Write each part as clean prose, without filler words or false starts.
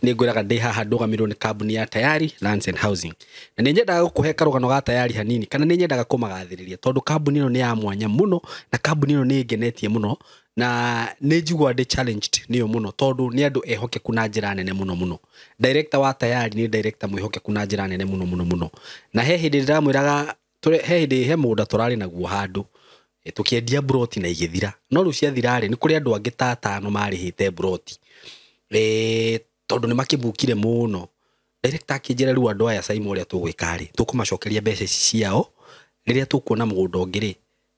Nĩ ngwĩraga ndĩ haha ndũgamĩrĩirwo nĩ kambuni ya Tayari Lands and Housing, na nĩ nyendaga gũkũhe karũgano ga Tayari hanini, kana nĩ nyendaga kũmagathĩrĩria tondũ kambuni ĩno nĩ ya mwanya mũno, na kambuni ĩno nĩ ĩngenetie mũno, na nĩ njiguaga ndĩ challenged nĩyo mũno tondũ nĩ andũ ehokeku na njĩra nene mũno mũno. Director wa Tayari nĩ director mwĩhokeku na njĩra nene mũno mũno mũno. Na he hĩndĩ ndĩramwĩraga, he hĩndĩ he mũgũnda tũrarĩ naguo handũ, tũkĩendia mburoti na igĩthira. No rĩu ciathira rĩ, nĩ kũrĩ andũ angĩ ta atano marĩhĩte mburoti, tondũ nĩ makĩbukire mũno. Director akĩnjĩra rĩu andũ aya Saimo ũrĩa tũgwĩka rĩ, tũkũmacokeria mbeca ici ciao, rĩrĩa tũkuona mũgũnda ũngĩ rĩ,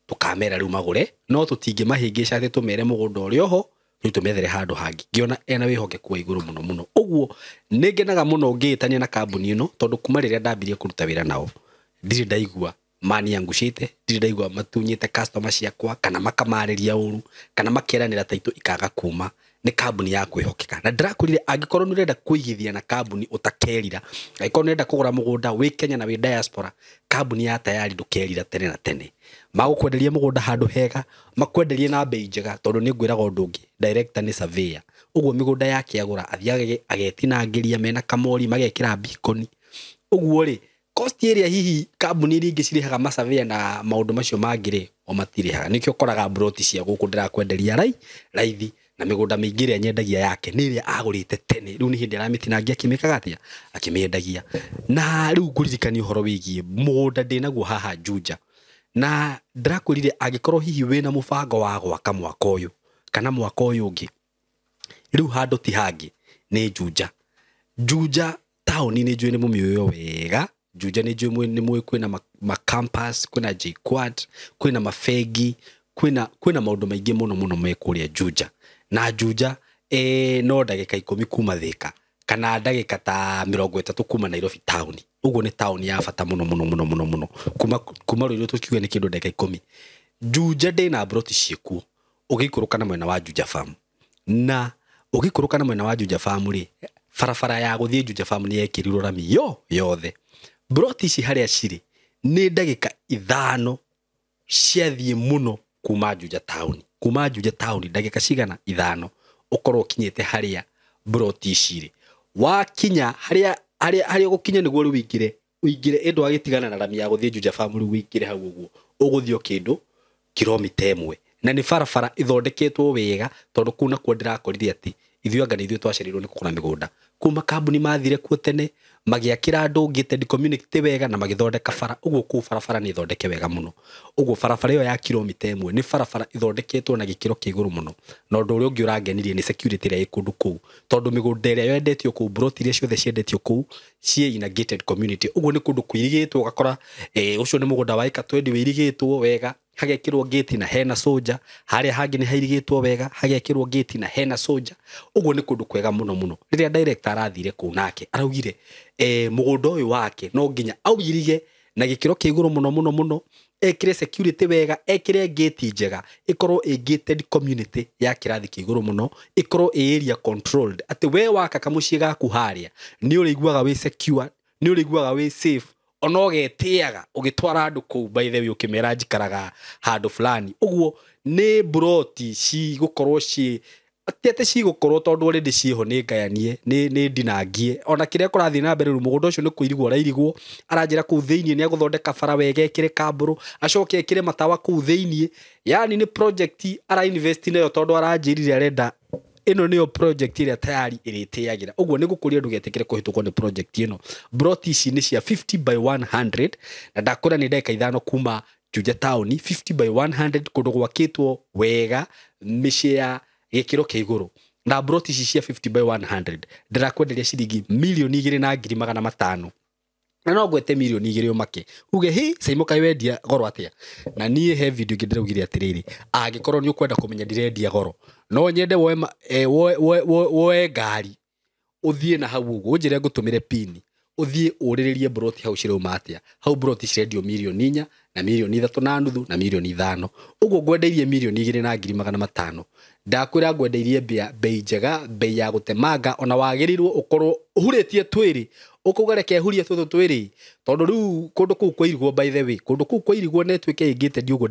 tũkamera rĩu magũre, no tũtingĩmahĩngĩca atĩ tũmere mũgũnda ũrĩ oho, rĩu tũmethere handũ hangĩ. Ngĩona ena wĩhokeku wa igũrũ mũno mũno. Ũguo nĩ ngenaga mũno ngĩĩtania na kambuni ĩno, tondũ kuma rĩrĩa ndambirie kũruta wĩra nao, ndirĩ ndaigua maniangucĩte, ndirĩ ndaigua matunyĩte customer ciakwa, kana makamarĩria ũru, kana makeranĩra taitũ ikaga kuma. Nĩ kambuni ya kwĩhokeka. Na ndĩrakwĩrire angĩkorwo nĩ ũrenda kũigithia na kambuni ũtakerira, angĩkorwo nĩ ũrenda kũgũra mũgũnda wĩ Kenya na wĩ diaspora, kambuni ya Tayari ndũkerira tene na tene. Magũkwenderia mũgũnda handũ hega, makwenderie na bei njega, tondũ nĩ ngwĩraga ũndũ ũngĩ, director nĩ surveyor. Ũguo mĩgũnda yake agũra, athiaga agetinangĩria mena kamori, magekĩra beacon. Ũguo rĩ, cost ĩrĩa hihi kambuni iria ingĩ cirĩhaga masurveyor na maũndũ macio mangĩ rĩ, o matirĩhaga. Nĩkĩo ũkoraga mburoti cia gũkũ ndĩrakwenderia raithi, na mĩgũnda mĩingĩ ĩrĩa nyendagia yake nĩ ĩrĩa agũrĩte tene. Rĩu nĩ hĩndĩ aramĩtinangia akĩmĩkaga atĩa, akĩmĩendagia. Na rĩu ngũririkanie ũhoro wĩgiĩ mũgũnda ndĩnaguo haha Juja. Na ndĩrakwĩrire angĩkorwo hihi wĩna mũbango wa gwaka mwaka ũyũ kana mwaka ũyũ ũngĩ, rĩu handũ ti hangĩ nĩ Juja. Juja taũni nĩ njũĩ nĩ mũmĩũĩ wega. Juja nĩ njũĩ nĩ mũĩ kwĩna ma campus, kwĩna JKUAT, kwĩna mabengi, kwĩna maũndũ maingĩ mũno mũno me kũrĩa Juja. Na Juja no ndagĩka 10 kuma Thika, kana ndagĩka ta 30 kuma Nairobi taũni. Ũguo nĩ taũni ya bata mũno mũno mũno mũno mũno. Kuma Ruiru tũkiuge nĩ kĩndũ ndagĩka 10. Juja ndĩna mburoti ciĩkuo ũgĩikũrũka na mwena wa Juja Farm. Na ũgĩikũrũka na mwena wa Juja Farm rĩ, barabara ya gũthiĩ Juja Farm nĩ yekĩrirwo rami yothe. Mburoti ici harĩa cirĩ nĩ ndagĩka 5 ciathiĩ mũno kuma Juja taũni. Kuma Juja taũni ndagĩka cigana 5 ũkorwo ũkinyĩte harĩa mburoti ici irĩ. Wakinya harĩa ũgũkinya nĩguo rĩu ũingĩre ĩndũ agĩtigana na rami ya gũthiĩ Juja Farm, rĩu ũingĩre hau ũguo ũgũthiĩ o kĩndũ kilomita 1. Na nĩ barabara ĩthondeketwo wega, tondũ kũu nakuo ndĩrakorire atĩ ithuĩ anga nĩ ithuĩ twacereirwo nĩ kũgũra mĩgũnda. Kuma kambuni mathire kuo tene, magĩakĩra andũ gated community wega na magĩthondeka bara. Ũguo kũu barabara nĩ ĩthondeke wega mũno. Ũguo barabara ĩyo ya kilomita 1 nĩ barabara ĩthondeketwo na gĩkĩro kĩa igũrũ mũno. Na ũndũ ũrĩa ũngĩ ũrangenirie nĩ security ĩrĩa ĩ kũndũ kũu, tondũ mĩgũnda ĩrĩa yendetio kũu, mburoti iria ciothe ciendetio kũu ciĩ in a gated community. Ũguo nĩ kũndũ kũirigĩtwo, ũgakora ũcio nĩ mũgũnda wa ĩka 20 wĩirigĩtwo wega, hagekĩrwo gate na hena soldier, harĩa hangĩ nĩ hairigĩtwo wega, hagekĩrwo gate na hena soldier. Ũguo nĩ kũndũ kwega mũno mũno. Rĩrĩa director arathire kũu nake araugire mũgũnda ũyũ wake no nginya auirige na gĩkĩro kĩa igũrũ mũno mũno mũno, ekĩre security wega, ekĩre gate njega, ĩkorwo ĩ gated community ya kĩrathi kĩa igũrũ mũno, ĩkorwo ĩ area controlled, atĩ we waka kamũciĩ gaku harĩa nĩ ũrĩiguaga wĩ secure, nĩ ũrĩiguaga wĩ safe, ona ũgetĩaga ũgĩtwara andũ kũu, by the way ũkĩmera njikaraga handũ fulani. Ũguo nĩ mburoti cigũkorwo ciĩ atĩ cigũkorwo tondũ already ciĩho nĩ ngayanie, nĩ ndinangie. Ona kĩrĩa kũrathiĩ na mbere rĩu mũgũnda ũcio nĩ kũirigwo ũrairigwo, aranjĩra kũu thĩiniĩ nĩ agũthondeka bara wega, ekĩre kambũrũ, acoke ekĩre matawa kũu thĩiniĩ. Yani nĩ project ara invest nayo, tondũ aranjĩrire arenda ĩno nĩyo project ĩrĩa Tayari ĩrĩtĩagĩra. Ũguo nĩ gũkũria ndũgetĩkĩre kũhĩtũkwo nĩ project ĩno. Mburoti ici nĩ cia 50 by 100, na ndakwĩra nĩ ndagĩka 5 kuma Juja taũni, 50 by 100, kũndũ gwakĩtwo wega, mĩciĩ ya gĩkĩro kĩa igũrũ. Na mburoti ici cia 50 by 100 ndĩrakwenderia ciringi 2,500,000. Na no ngwete 2 million ũmake uge hi Saimo kaĩ wendia goro atĩa. Na niĩ he video ĩngĩ ndĩraugire atĩrĩrĩ, angĩkorwo nĩ ũkwenda kũmenya ndirendia goro, no nyende woe ngari ũthiĩ na hau ũguo ũnjĩre ngũtũmĩre pini, ũthiĩ ũrĩrĩrie mburoti hau cirauma atĩa. Hau mburoti cirendio 4 million na 3.5 million na 5 million. Ũguo ngwendeirie 2,500,000. Ndakwĩra ngwendeirie bei njega, bei ya gũtemanga, ona wagĩrĩirwo ũkorwo ũhurĩtie twĩrĩ, ũkauga reke hurie tũtũ twĩrĩ, tondũ rĩu kũndũ kũu kwairigwo, by the way, kũndũ kũu kwairigwo na ĩtuĩke ĩ gated ũguo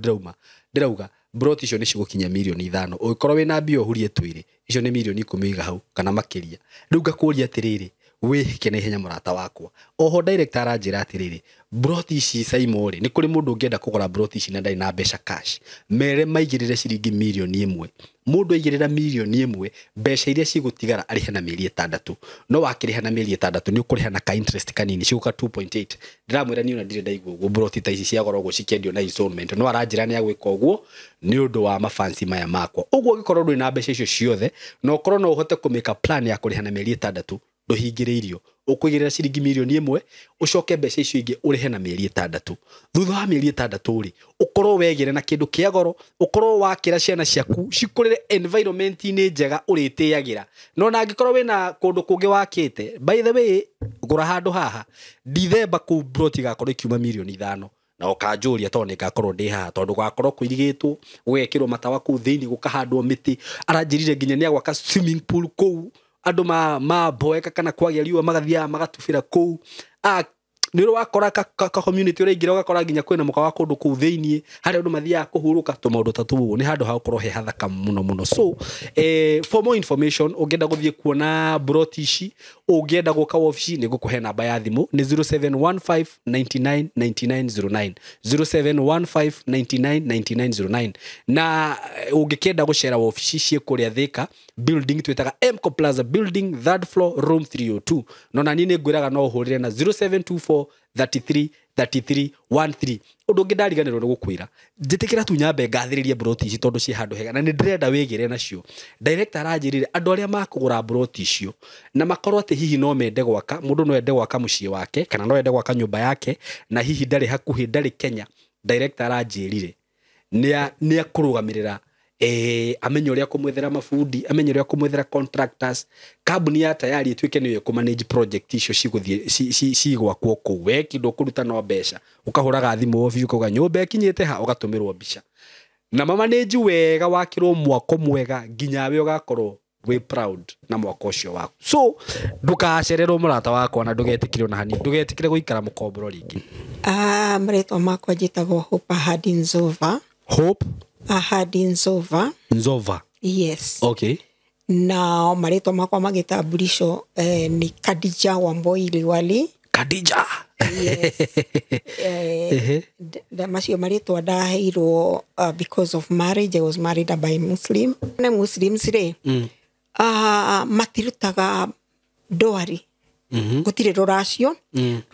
ndĩrauga Broti icio nĩ cigũkinya mirioni 5. Ũngĩkorwo wĩna mbia ũhurie twĩrĩ, icio nĩ mirioni 10 iga hau kana makĩria. Rĩu ngakũria atĩrĩrĩ, wĩhĩke na ihenya mũrata wakwa. Oho director aranjĩra atĩrĩrĩ, broti ici Saimo rĩ, nĩ kũrĩ mũndũ ũngĩenda kũgũra broti ici na ndarĩ na mbeca cash, mere maigĩrĩre ciringi mirioni 1. Mũndũ aigĩrĩra mirioni 1, mbeca iria cigũtigara arĩhe na mĩeri 6. No wakĩrĩha na mĩeri 6 nĩ ũkũrĩha na ka interest kanini, cigũka 2.8. Ndĩramwĩra niĩ ona ndirĩ ndaigua ũguo broti ta ici cia goro ũguo cikĩendio na installment, no aranjĩra nĩ agwĩka ũguo nĩ ũndũ wa mafansi maya makwa. Ũguo ũngĩkorwo ndũrĩ na mbeca icio ciothe na ũkorwo no ũhote kũmĩka plan ya kũrĩha na mĩeri 6, ndũhingĩrĩirio. Ũkũigĩrĩra ciringi mirioni 1, ũcoke mbeca icio ingĩ ũrĩhe na mĩeri 6. Thutha wa mĩeri 6 rĩ, ũkorwo wegĩre na kĩndũ kĩa goro, ũkorwo wakĩra ciana ciaku cikũrĩre environment-inĩ njega ũrĩtĩagĩra. No ona angĩkorwo wĩna kũndũ kũngĩ wakĩte, by the way, gũra handũ haha Dithemba kũu broti igakorwo ikiuma mirioni 5. Na ũkanjũria tondũ nĩ ngakorwo ndĩ haha, tondũ gwakorwo kũirigĩtwo, gũgekĩrwo matawa kũu thĩinĩ, gũkahandwo mĩtĩ. Aranjĩrire nginya nĩ agwaka swimming pool kũu, andũ mamboeka kana kwagĩa riũa magathiaga magatubĩra kũu. Nĩ ũrĩ wakora ka community ũraingĩra ũgakora nginya kwĩna mũkawa kũndũ kũu thĩinĩ harĩa andũ mathiaga kũhurũka, tũmaũndũ ta tũu. Nĩ handũ ha gũkorwo he hathaka mũno mũno. So for more information, ũngĩenda gũthiĩ kuona broti ici, ũngĩenda gũka wabici, nĩ ngũkũhe namba ya thimũ nĩ 0715 99 99 09, 0715 99 99 09. Na ũngĩkĩenda gũcera wabici ciĩ kũrĩa Thika building twĩtaga Mco Plaza building, third floor, room 302. No na niĩ nĩ ngwĩraga no ũhũrĩre na 0724 33 33 13. Ũndũ ũngĩ ndariganĩrwo nĩ gũkwĩra, njĩtĩkĩra tu nyambe ngathĩrĩrie broti ici tondũ ciĩ handũ hega na nĩ ndĩrenda wĩgĩre nacio. Director aranjĩrire andũ arĩa makũgũra broti icio na makorwo atĩ hihi no mende gwaka, mũndũ no ende gwaka mũciĩ wake kana no ende gwaka nyũmba yake na hihi ndarĩ hakuhĩ, ndarĩ Kenya, director aranjĩrire nĩ akũrũgamĩrĩra, amenye ũrĩa kũmwethera mabundi, amenye ũrĩa kũmwethera contractors, kambuni ya Tayari ĩtuĩke nĩyo ĩkũmanage project icio cigũthiĩ cigwakwo kũu. We kĩndũ ũkũruta no mbeca, ũkahũraga thimũ obici ũkauga nyũmba ĩkinyĩte ha, ũgatũmĩrwo mbica na mamanage wega, wakĩrwo mwako mwega nginya we ũgakorwo wĩ proud na mwako ũcio waku. So ndũgacererwo mũrata wakwa na ndũgetĩkĩre ona hanini, ndũgetĩkĩre gũikara mũkomboro rĩngĩ. Marĩtwa makwa njĩtagwo Hope Ahadi Nzova. Hope Ahadi Nzova. Nzova. Yes. Okay. Na marĩtwa makwa ma gĩtambulisho nĩ Khadija Wamboi Liwali. Khadija. Yes. Macio marĩtwa ndaheirwo because of marriage. I was married by Muslim. Na Muslims rĩ, matirutaga ndwari. Gũtirĩ rũracio.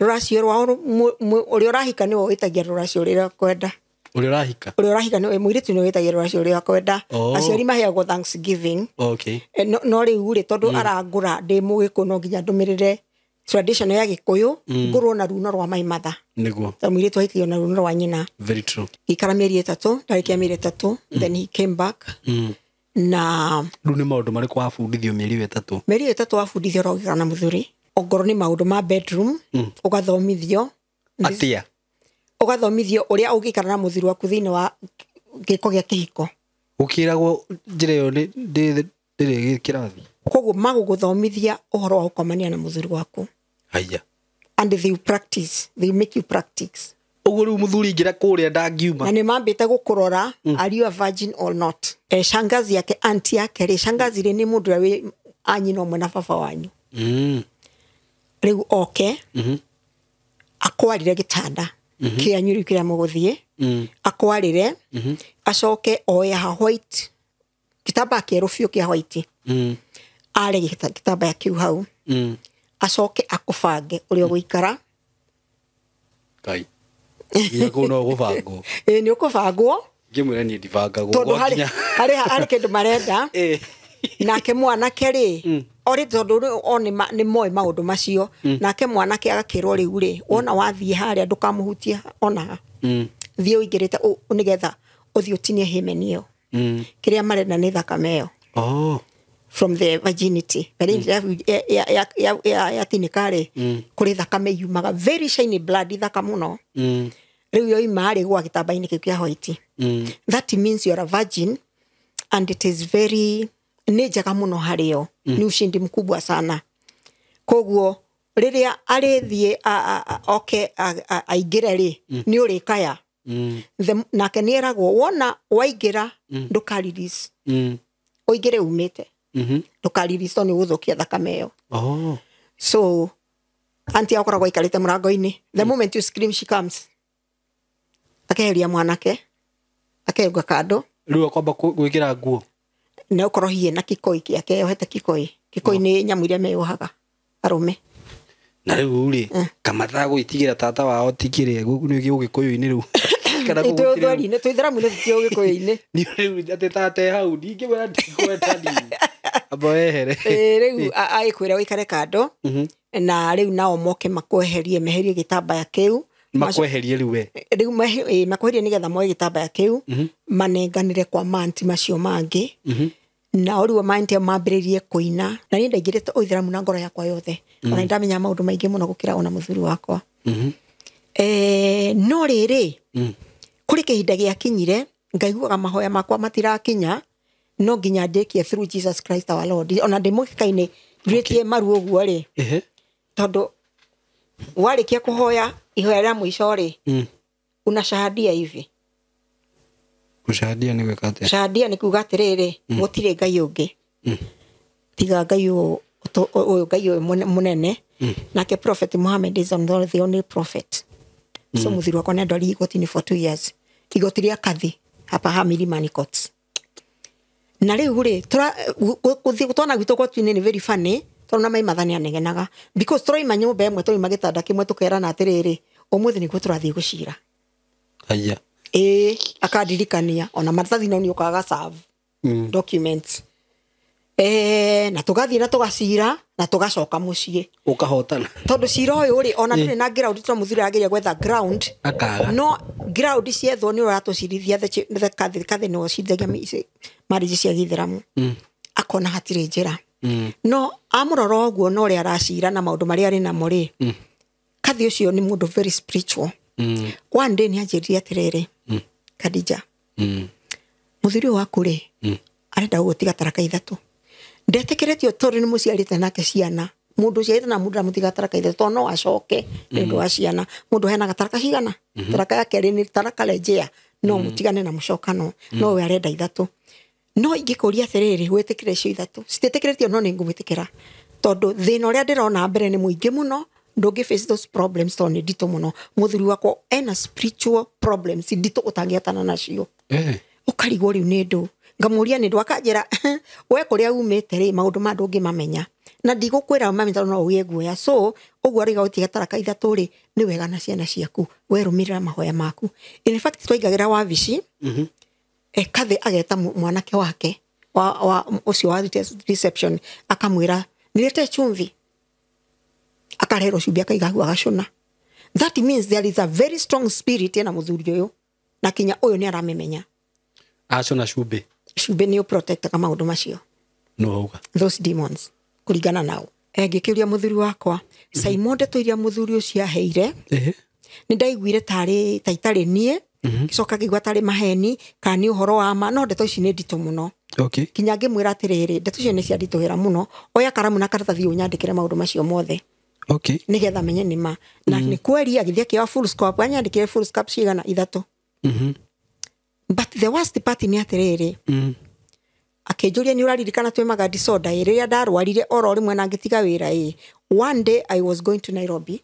Rũracio rwao ũrĩa ũrahika nĩwe wĩtagia rũracio rĩrĩa akwenda. Ũrĩa ũrahika? Ũrĩa ũrahika nĩwe mũirĩtu nĩwe wĩtagia rũracio rĩrĩa akwenda. Aciari maheagwo Thanksgiving. Okay. No rĩu rĩ, tondũ arangũra ndĩ mũgĩkũyũ no nginya ndũmĩrĩre tradition ya gĩkũyũ, ngũrwo na runo rwa my mother. Nĩguo. Tondũ mũirĩtu ahikagio na runo rwa nyina. Very true. Ngĩikara mĩeri 3, ndarĩkia mĩeri 3, then he came back. Na rĩu nĩ maũndũ marĩkũ wabundithio mĩeri 3? Mĩeri 3 wabundithio ũrĩa ũngĩikara na mũthuri. Ongorwo nĩ maũndũ ma bedroom, ũgathomithio. Atĩa? Ũgathomithio ũrĩa ũngĩikara na mũthuri waku thĩinĩ wa gĩko gĩa kĩhiko. Gũkĩragwo njĩra ĩyo ndĩrĩ kĩrathi. Koguo magũgũthomithia ũhoro wa gũkomania na mũthuri waku. Haiya. And they will practice, they make you practice. Ũguo rĩu mũthuri ingĩra kũrĩa ndangiuma. Na nĩ mambĩte gũkũrora, are you a virgin or not? Shangazi yake, auntie yake rĩ, shangazi rĩ nĩ mũndũ ũrĩa wĩ anyina ũmwe na baba wanyu. Rĩu oke, akwarire gĩtanda kĩanyu rĩu kĩrĩa mũgũthiĩ, akwarire, acoke oe ha white, gĩtambaya kĩerũ biũ kĩa white, are gĩtambaya kĩu hau, acoke akũbange ũrĩa ũgũikara. Ngai. Nginya kũu no gũbangwo. Ĩĩ, nĩ ũkũbangwo. Ngĩmwĩra niĩ ndibangagwo. Tondũ harĩ kĩndũ marenda. Nake mwanake rĩ, orĩ tondũ rĩu o nĩ moĩ maũndũ macio. Nake mwanake agakĩrwo rĩu rĩ, wona wathiĩ harĩa ndũkamũhutie ona ha. Thiĩ ũingĩrĩte nĩgetha ũthiĩ ũtinie hymen ĩyo. Kĩrĩa marenda nĩ thakame ĩyo. From the virginity. But ya tinĩka rĩ, kũrĩ thakame yumaga, very shiny blood, thaka mũno. Rĩu yoima rĩ gwa gĩtamba-inĩ kĩu kĩa white. That means you are a virgin and it is very, nĩ njega mũno harĩ o. Nĩ ushindi mkubwa sana. Koguo rĩrĩa arĩthiĩ oke aingĩre rĩ, nĩ ũrĩkaya. Nake nĩ eragwo wona waingĩra ndũka release. Ũingĩre umĩte. Ndũka release tondũ nĩ ũgũthũkia thakame ĩyo. Oh. So auntie akoragwo aikarĩte mũrango-inĩ. The moment you scream, she comes. Akeheria mwanake, akeruga kando. Rĩu akwamba gwĩkĩra nguo. Na ũkorwo hihi na kikoi kĩake, yohete kikoi. Kikoi nĩ nyamũ iria meyohaga arũme. Na rĩu rĩ, kamathaa gwĩtigĩra tata wao ti kĩrĩa nĩ ũgĩkũyũ-inĩ rĩu. Kana Nĩ gũkũ kĩrĩa- twĩ ithĩramu-inĩ tũtiĩ ũgĩkũyũ-inĩ. Nĩ rĩu atĩ tata e hau ndingĩmwĩra ndikwenda ni. Amba wehere. Ĩĩ, rĩu agĩkwĩra ũikare kando. Na rĩu nao moke makweherie, meherie gĩtambaya kĩu. Makweherie rĩu we. Rĩu makweherie nĩgetha moe gĩtambaya kĩu, manenganĩre kwa manti macio mangĩ. Nao rĩu manti mambĩrĩrie kũina. Na niĩ ndaingĩrĩte ũithĩramu na ngoro yakwa yothe. Ona nĩ ndamenyaga maũndũ maingĩ mũno gũkĩra ona mũthuri wakwa. No rĩrĩ, kũrĩ kĩhinda gĩakinyire ngaiguaga mahoya makwa matirakinya, no nginya ndĩkie through Jesus Christ our Lord. Ona ndĩ mũgĩka-inĩ ndurĩtie maru ũguo rĩ, tondũ warĩkia kũhoya ihoya rĩa mũico rĩ, unashahadia hivi. Gũcahandia nĩ gwĩka atĩa? Shahadia nĩ kuga atĩrĩrĩ, gũtirĩ Ngai ũngĩ tiga Ngai ũyũ, ũyũ Ngai ũyũ mũnene. Nake Prophet Muhammad is not the only prophet. So mũthuri wakwa nĩ andwarire igoti-inĩ for 2 years, igoti rĩa Kathi hapa ha Milimani Courts. Na rĩu rĩ, gũthiĩ twana gwitũ goti-inĩ nĩ very funny, tondũ na maimatha nĩ anegenaga because tũraima nyũmba ĩmwe, tũraima gĩtanda kĩmwe, tũkerana atĩrĩrĩ, ũmũthĩ nĩguo tũrathiĩ gũcira. Haya. Ĩĩ, akandirikania ona maratathi no nĩ ũkaga serve documents. Na tũgathiĩ na tũgacira na tũgacoka mũciĩ. Ũkahotana. Tondũ cira ũyũ rĩ, ona ndũrĩ na ground, tondũ mũthuri arageria gwetha ground. Akaga. No ground ciethwo nĩ ũratũcirithia, the kathi nĩwe ũcirithagia marriage cia gĩithĩramu. Akona hatirĩ njĩra. No amũrora ũguo na ũrĩa aracira na maũndũ marĩa arĩ namo rĩ, kathi ũcio nĩ mũndũ very spiritual. One day nĩ anjĩrire atĩrĩrĩ, Khadija, mũthuri ũyũ waku rĩ, arenda gũgũtiga taraka ithatũ. Ndetĩkĩrĩtio tondũ nĩ mũciarĩte nake ciana. Mũndũ ũciarĩte na mũndũ ndamũtiga taraka ithatũ tondũ no acoke nĩ ũndũ wa ciana. Mũndũ ũheanaga taraka cigana? Taraka ya kerĩ nĩ taraka rejea, no mũtigane na mũcokano, no we arenda ithatũ. No ingĩkũria atĩrĩrĩ, wĩtĩkĩre icio ithatũ. Citiĩtĩkĩrĩtio no nĩ ngũmwĩtĩkĩra. Tondũ thĩna ũrĩa ndĩrona mbere nĩ mũingĩ mũno, ndũngĩ face those problems tondũ nĩ nditũ mũno. Mũthuri wakwa ena spiritual problems nditũ ũtangĩhotana nacio. Ũkarigwo rĩu nĩ ndũ. Ngamũria nĩ ndũ, akanjĩra, we kũrĩa umĩte rĩ, maũndũ ma ndũngĩmamenya. Na ndigũkwĩra ũmamenye tondũ no ũgĩe guoya. So, ũguo arauga gũtiga taraka ithatũ rĩ, nĩ wega na ciana ciaku, we rũmĩrĩra mahoya maku. In fact, twaingagĩra wabici, Kathi ageta mwanake wake, wa ũcio wa reception, akamwĩra, nĩrĩte chumvi. Akareherwo cumbĩ akaiga hau agacũna. That means there is a very strong spirit ena mũthuri ũyũ, na kinya ũyũ nĩ aramĩmenya. Acũna cumbĩ. Cumbĩ nĩ ũprotectaga maũndũ macio. No auga. Those demons, kũringana nao. Ngĩkĩũria mũthuri wakwa, Simon ndeto iria mũthuri ũcio aheire, nĩ ndaiguire tarĩ, ta itarĩ niĩ, ngĩcoka ngĩigua tarĩ maheni, kana nĩ ũhoro wa ma, no ndeto ici nĩ nditũ mũno. Kinya ngĩmwĩra atĩrĩrĩ, ndeto icio nĩ cianditũhĩra mũno, oya karamu na karatathi ũnyandĩkĩre maũndũ macio mothe. Nĩgetha menye nĩ ma. Na nĩ kweri agĩthiĩ akĩoya full scope, anyandĩkĩre full scope cigana ithatũ. But the worst part nĩ atĩrĩrĩ, akĩnjũria nĩ ũraririkana twĩ magadi soda ĩ, rĩrĩa ndarwarire oro rĩmwe na ngĩtiga wĩra ĩ. One day I was going to Nairobi.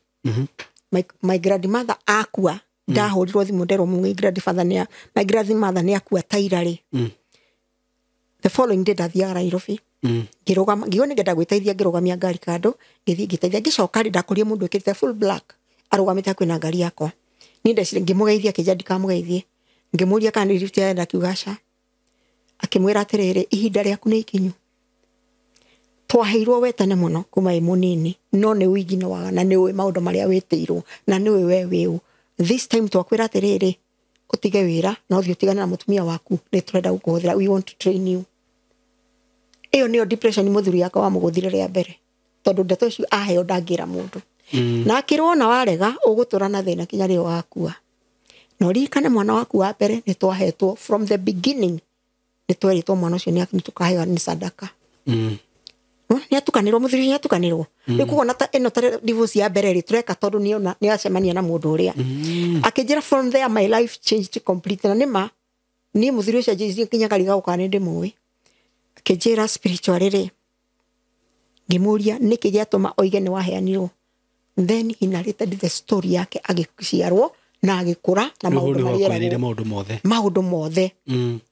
My grandmother akua. Ndahũrirwo thimũ nderwo my grandfather nĩ my grandmother nĩ akua taira rĩ. The following day ndathiaga Nairobi. Ngĩrũgama, ngĩigua nĩngenda gwĩteithia, ngĩrũgamia ngari kando, ngĩthiĩ ngĩteithia, ngĩcoka rĩ, ndakorire mũndũ wĩkĩrĩte full black arũgamĩte hakuhĩ na ngari yakwa. Niĩ ndeciria ngĩmũgeithia, akĩnjĩra ndikamũgeithie. Ngĩmũria kana nĩ lift arenda, akiuga aca. Akĩmwĩra atĩrĩrĩ, ihinda rĩaku nĩ ikinyu. Twaheirwo we tene mũno kuma wĩ mũnini, no nĩ ũigi nĩ waga, na nĩ ũĩ maũndũ marĩa wĩtĩirwo, na nĩ ũĩ we wĩ ũ. This time twakwĩra atĩrĩrĩ, ũtige wĩra, na ũthiĩ ũtigane na mũtumia waku, nĩ tũrenda gũkũhũthĩra, we want to train you. Ĩyo nĩyo depression mũthuri yakwa wamũgũthire rĩa mbere, tondũ ndeto icio aheo ndangĩra mũndũ. Na akĩrwo ona warega, ũgũtũra na thĩna kinya rĩrĩa ũgakua. Na ũririkane mwana waku wa mbere nĩ twahetwo from the beginning, nĩ twerĩtwo mwana ũcio nĩ tũkaheo nĩ sadaka. Nĩ atukanĩrwo mũthuri nĩ atukanĩrwo. Rĩu koguo na ta ĩno ta divorce ya mbere rĩ tũreka tondũ nĩona nĩ acemania na mũndũ ũrĩa. Akĩnjĩra from there my life changed completely. Na nĩma niĩ mũthuri ũcio anjĩrire nginya ngariga gũka nĩ ndĩmũĩ. Akĩnjĩra spiritually rĩ ngĩmũria nĩkĩ gĩatũma oige nĩ waheanirwo. Then he narrated the story yake agĩciarwo na agĩkũra na maũndũ marĩa maũndũ mothe. Maũndũ mothe.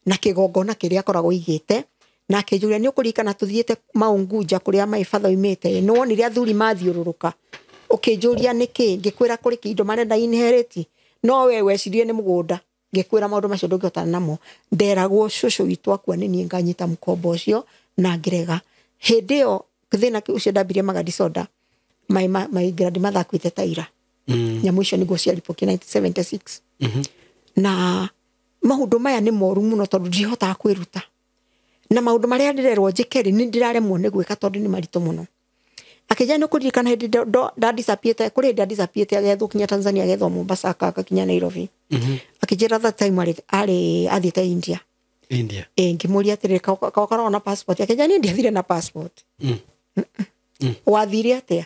Na kĩgongona kĩrĩa akoragwo aigĩte. Na akĩnjũria nĩ ũkũririkana tũthiĩte Maunguja kũrĩa my father oimĩte nĩ wonire athuri mathiũrũrũka ũkĩnjũria nĩkĩ ngĩkwĩra kũrĩ kĩindo marenda inherit no we wecirie nĩ mũgũnda ngĩkwĩra maũndũ macio ndũngĩhotana namo nderagwo cũcũ witũ akua nĩ niĩ nganyita mũkombo ũcio na ngĩrega hĩndĩ ĩyo thĩna ũcio ndambirie magadi soda my grandmother akuĩte ta ira. Nyamũ icio nĩguo ciaribũkire 1976. Na maũndũ maya nĩ moru mũno tondũ ndihotaga kwĩruta na maũndũ marĩa ndĩrerwo njĩke rĩ nĩ ndĩraremwo nĩ gwĩka tondũ nĩ maritũ mũno. Akĩnjĩra nĩ kũririkana hĩndĩ ndadisappearĩte kũrĩ hĩndĩ ndadisappearĩte agethwo kinya Tanzania agethwo Mombasa akakinya Nairobi. Akĩnjĩra that time arĩ athiĩte India. India. Ngĩmũria atĩrĩrĩ kakoragwo na passport. Akĩnjĩra niĩ ndiathire na passport. Wathire atĩa?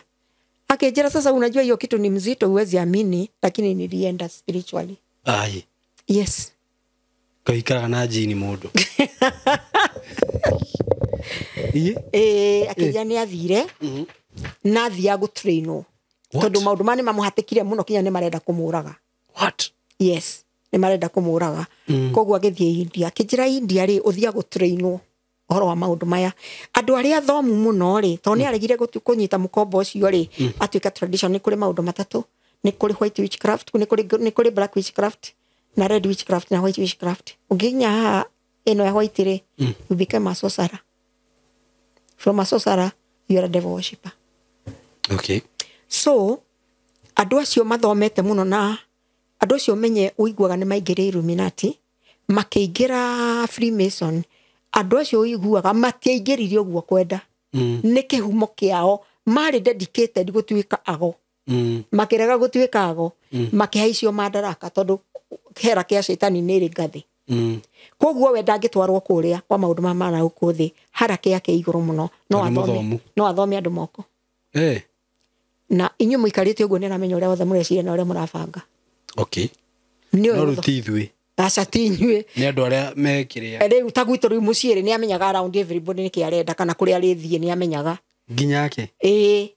Akĩnjĩra sasa unajua hiyo kitu ni mzito huwezi amini lakini nilienda spiritually. Ai. Yes. Kaikaraga na jini mũndũ. Akĩnjĩra nĩ athire na athiaga gũtrainwo tondũ maũndũ maya nĩ mamũhatĩkire mũno kinya nĩ marenda kũmũraga. What? Yes, nĩ marenda kũmũraga. Koguo agĩthiĩ India. Akĩnjĩra India rĩ ũthiaga gũtrainwo ũhoro wa maũndũ maya. Andũ arĩa athomu mũno rĩ tondũ nĩ aregire kũnyita mũkombo ũcio rĩ atuĩka tradition nĩ kũrĩ maũndũ matatũ nĩ kũrĩ white witchcraft nĩ kũrĩ black witchcraft na red witchcraft na white witchcraft. Ũngĩkinya haha ĩno ya white rĩ you become a sorcerer. From a sorcerer you are a devil worshipper. Okay. So andũ acio mathomete mũno na andũ acio menye ũiguaga nĩ maingĩrire Illuminati makĩingĩra Freemason andũ acio ũiguaga matiaingĩrire ũguo kwenda. Nĩ kĩhumo kĩao marĩ dedicated gũtuĩka ago. Makĩrega gũtuĩka ago makĩhaicio madaraka tondũ hera kĩa cetani nĩ ĩrĩ ngathĩ. Koguo we ndangĩtwarwo kũrĩa kwa maũndũ ma mana gũkũ thĩ harake yake igũrũ mũno no athome andũ moko. Na inyuĩ mũikarĩte ũguo nĩ aramenya ũrĩa wothe mũreciria na ũrĩa mũrabanga. Okay. No rĩu ti ithuĩ. Aca ti inyuĩ. Nĩ andũ arĩa mekĩrĩa. Rĩu ta gwitũ rĩu mũciĩ rĩ nĩ amenyaga around everybody nĩkĩ arenda kana kũrĩa arĩthiĩ nĩ amenyaga. Nginya ake? Ĩĩ.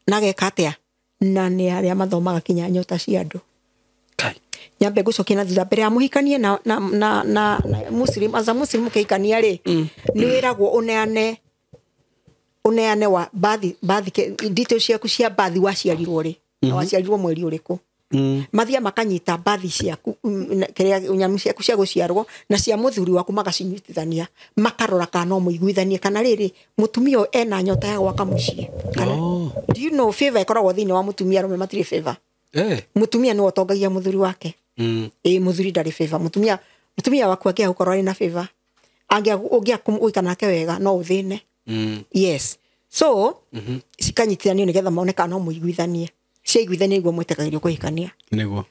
Na geka atĩa? Na nĩ arĩa mathomaga kinya nyota cia andũ. Kai. Nyambe ngũcokia na thutha mbere ya mũhikanie na na na na Muslim as a Muslim ũkĩhikania rĩ nĩ wĩragwo ũneane wa bathi details ciaku cia bathi waciarirwo rĩ na waciarirwo mweri ũrĩkũ. Mathia makanyita bathi ciaku kĩrĩa nyamũ ciaku cia gũciarwo na cia mũthuri waku magacinyitithania makarora kana no mũiguithanie kana rĩrĩ mũtumia ũyũ ena nyota ya gwaka mũciĩ. Do you know favor ĩkoragwo thĩinĩ wa mũtumia arũme matirĩ favor. Mũtumia nĩwe ũtongagia mũthuri wake. Mũthuri ndarĩ favor. Mũtumia waku angĩaga gũkorwo arĩ na favor ũngĩaga gũikara nake wega no ũthĩne. Yes. So cikanyitithanio nĩgetha mone kana no mũiguithanie. Ciaiguithania nĩguo mwĩtĩkagĩrio kũhikania. Nĩguo.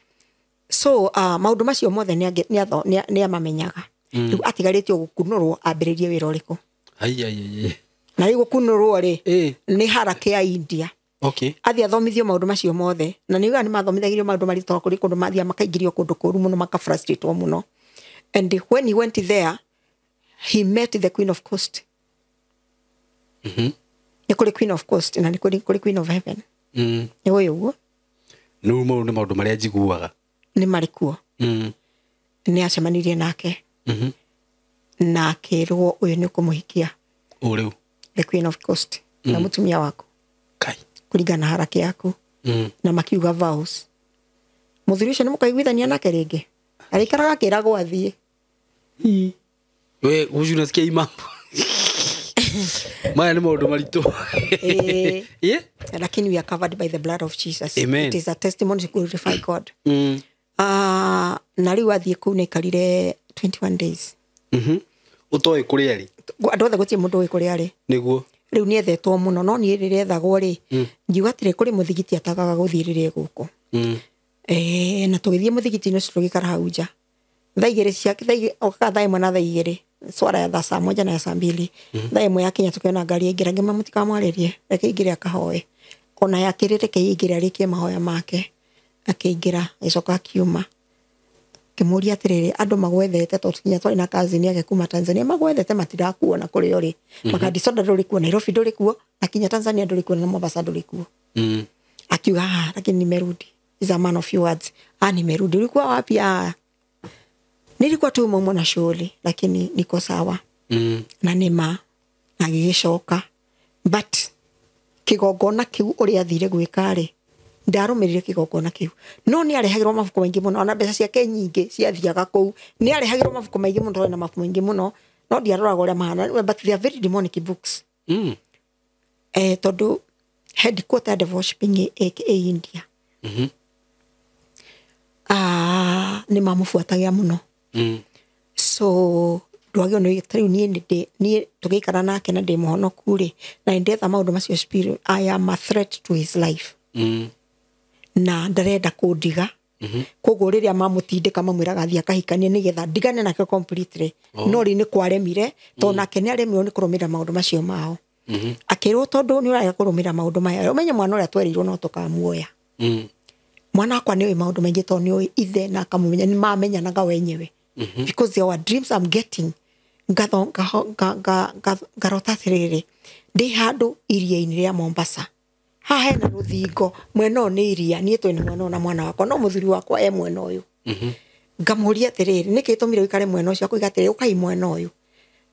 So maũndũ macio mothe nĩ amamenyaga. Rĩu atigarĩtio gũkunũrwo ambĩrĩrie wĩra ũrĩkũ. Ai. Na rĩu gũkunũrwo rĩ nĩ harake ya India. Okay. Athiĩ athomithio maũndũ macio mothe na nĩ nĩ mathomithagĩrio maũndũ maritũ kũrĩ kũndũ mathiaga makaingĩrio kũndũ kũũru mũno makafrustratwo mũno. And when he went there he met the Queen of Coast. Nĩ kũrĩ Queen of Coast na nĩ kũrĩ Queen of Heaven. Nĩ ũĩ ũguo? Nĩ mau nĩ maũndũ marĩa njiguaga. Nĩ marĩ kuo. Nĩ acemanirie nake. Na akĩrwo ũyũ nĩ ũkũmũhikia. Ũ rĩu? The Queen of Coast. Na mũtumia waku. Kai. Kũringana na harake yaku. Na makiuga vows. Mũthuri ũcio nĩ mũkaiguithania nake rĩngĩ. Arĩikaraga akĩragwo athiĩ. We ũcio unasikia hii mambo. Maya nĩ maũndũ maritũ. Lakini we are covered by the blood of Jesus. Amen. It is a testimony to glorify God. Na rĩu athiĩ kũu nĩaikarire 21 days. Ũtoĩ kũrĩa arĩ? Andũ othe gũtirĩ mũndũ ũĩ kũrĩa arĩ. Nĩguo. Rĩu nĩethetwo mũno no niĩ rĩrĩa ethagwo rĩ ngiuga atĩrĩ kũrĩ mũthigiti atagaga gũthiĩ rĩrĩa gũkũ. Na tũgĩthiĩ mũthigiti-inĩ ũcio tũgĩikara hau nja. Thaa igĩrĩ cia okaga thaa ĩmwe na thaa igĩrĩ. swara ya thaa 1 na ya saa 2. Thaa ĩmwe yakinya tukiona ngari ĩingĩra, ngĩmwĩra mũtikamwarĩrie, reke ingĩre akahoe. Ona yakĩrĩ reke ingĩre arĩkie mahoya make. Akĩingĩra agĩcoka akiuma. Ngĩmũria atĩrĩrĩ, andũ magwethete tondũ kinya twarĩ na cousin yake kuma Tanzania, magwethete matirakuona kũrĩa ũrĩ. Makadisoda ndũrĩ kuo, Nairobi ndũrĩ kuo, na kinya Tanzania ndũrĩ kuo, na Mombasa ndũrĩ kuo. Akiuga, ah, lakini nimerudi. Is a man of few words. Ah, nimerudi. Ulikuwa wapi? Ah, nilikuwa tu mumo na shughuli, lakini niko sawa. Na nĩma na gĩgĩcoka. But kĩgongona kĩu ũrĩa athire gwĩka rĩ, ndarũmĩrĩire kĩgongona kĩu. No nĩ arehagĩrwo mabuku maingĩ mũno, ona mbeca ciake nyingĩ ciathiaga kũu. Nĩ arehagĩrwo mabuku maingĩ mũno, twarĩ na mabuku maingĩ mũno, no ndiaroraga ũrĩa mahana, but they are very demonic books. Tondũ headquarter ya devil worshiping ĩ India. Nĩ mamũbuatagia mũno. So ndwagĩrĩirwo nĩ ta rĩu niĩ niĩ tũgĩikara nake na ndĩ mũhonoku rĩ, na nĩndetha maũndũ macio spirit, I am a threat to his life. Na ndarenda kũndiga. Koguo rĩrĩa mamũtindĩka mamwĩraga athiĩ akahikanie nĩgetha ndigane nake completely. No rĩu nĩ kwaremire, tondũ nake nĩ aremirwo nĩ kũrũmĩrĩra maũndũ macio mao. Akĩrwo tondũ nĩ ũrarega kũrũmĩrĩra maũndũ maya, ũmenye mwana ũrĩa twerirwo no tũkamuoya. Mwana wakwa nĩ oĩ maũndũ maingĩ tondũ nĩ oĩ ithe na akamũmenya, nĩ mamenyanaga wenyewe. Because there were dreams I'm getting. Ngarota atĩrĩrĩ, ndĩ handũ iria-inĩ rĩa Mombasa. Haha hena rũthingo, mwena ũyũ nĩ iria, niĩ twĩna mwena ũyũ na mwana wakwa, no mũthuri wakwa e mwena ũyũ. Ngamũria atĩrĩrĩ, nĩkĩ gĩtũmire ũikare mwena ũcio? Akoiga atĩrĩrĩ, ũkai mwena ũyũ.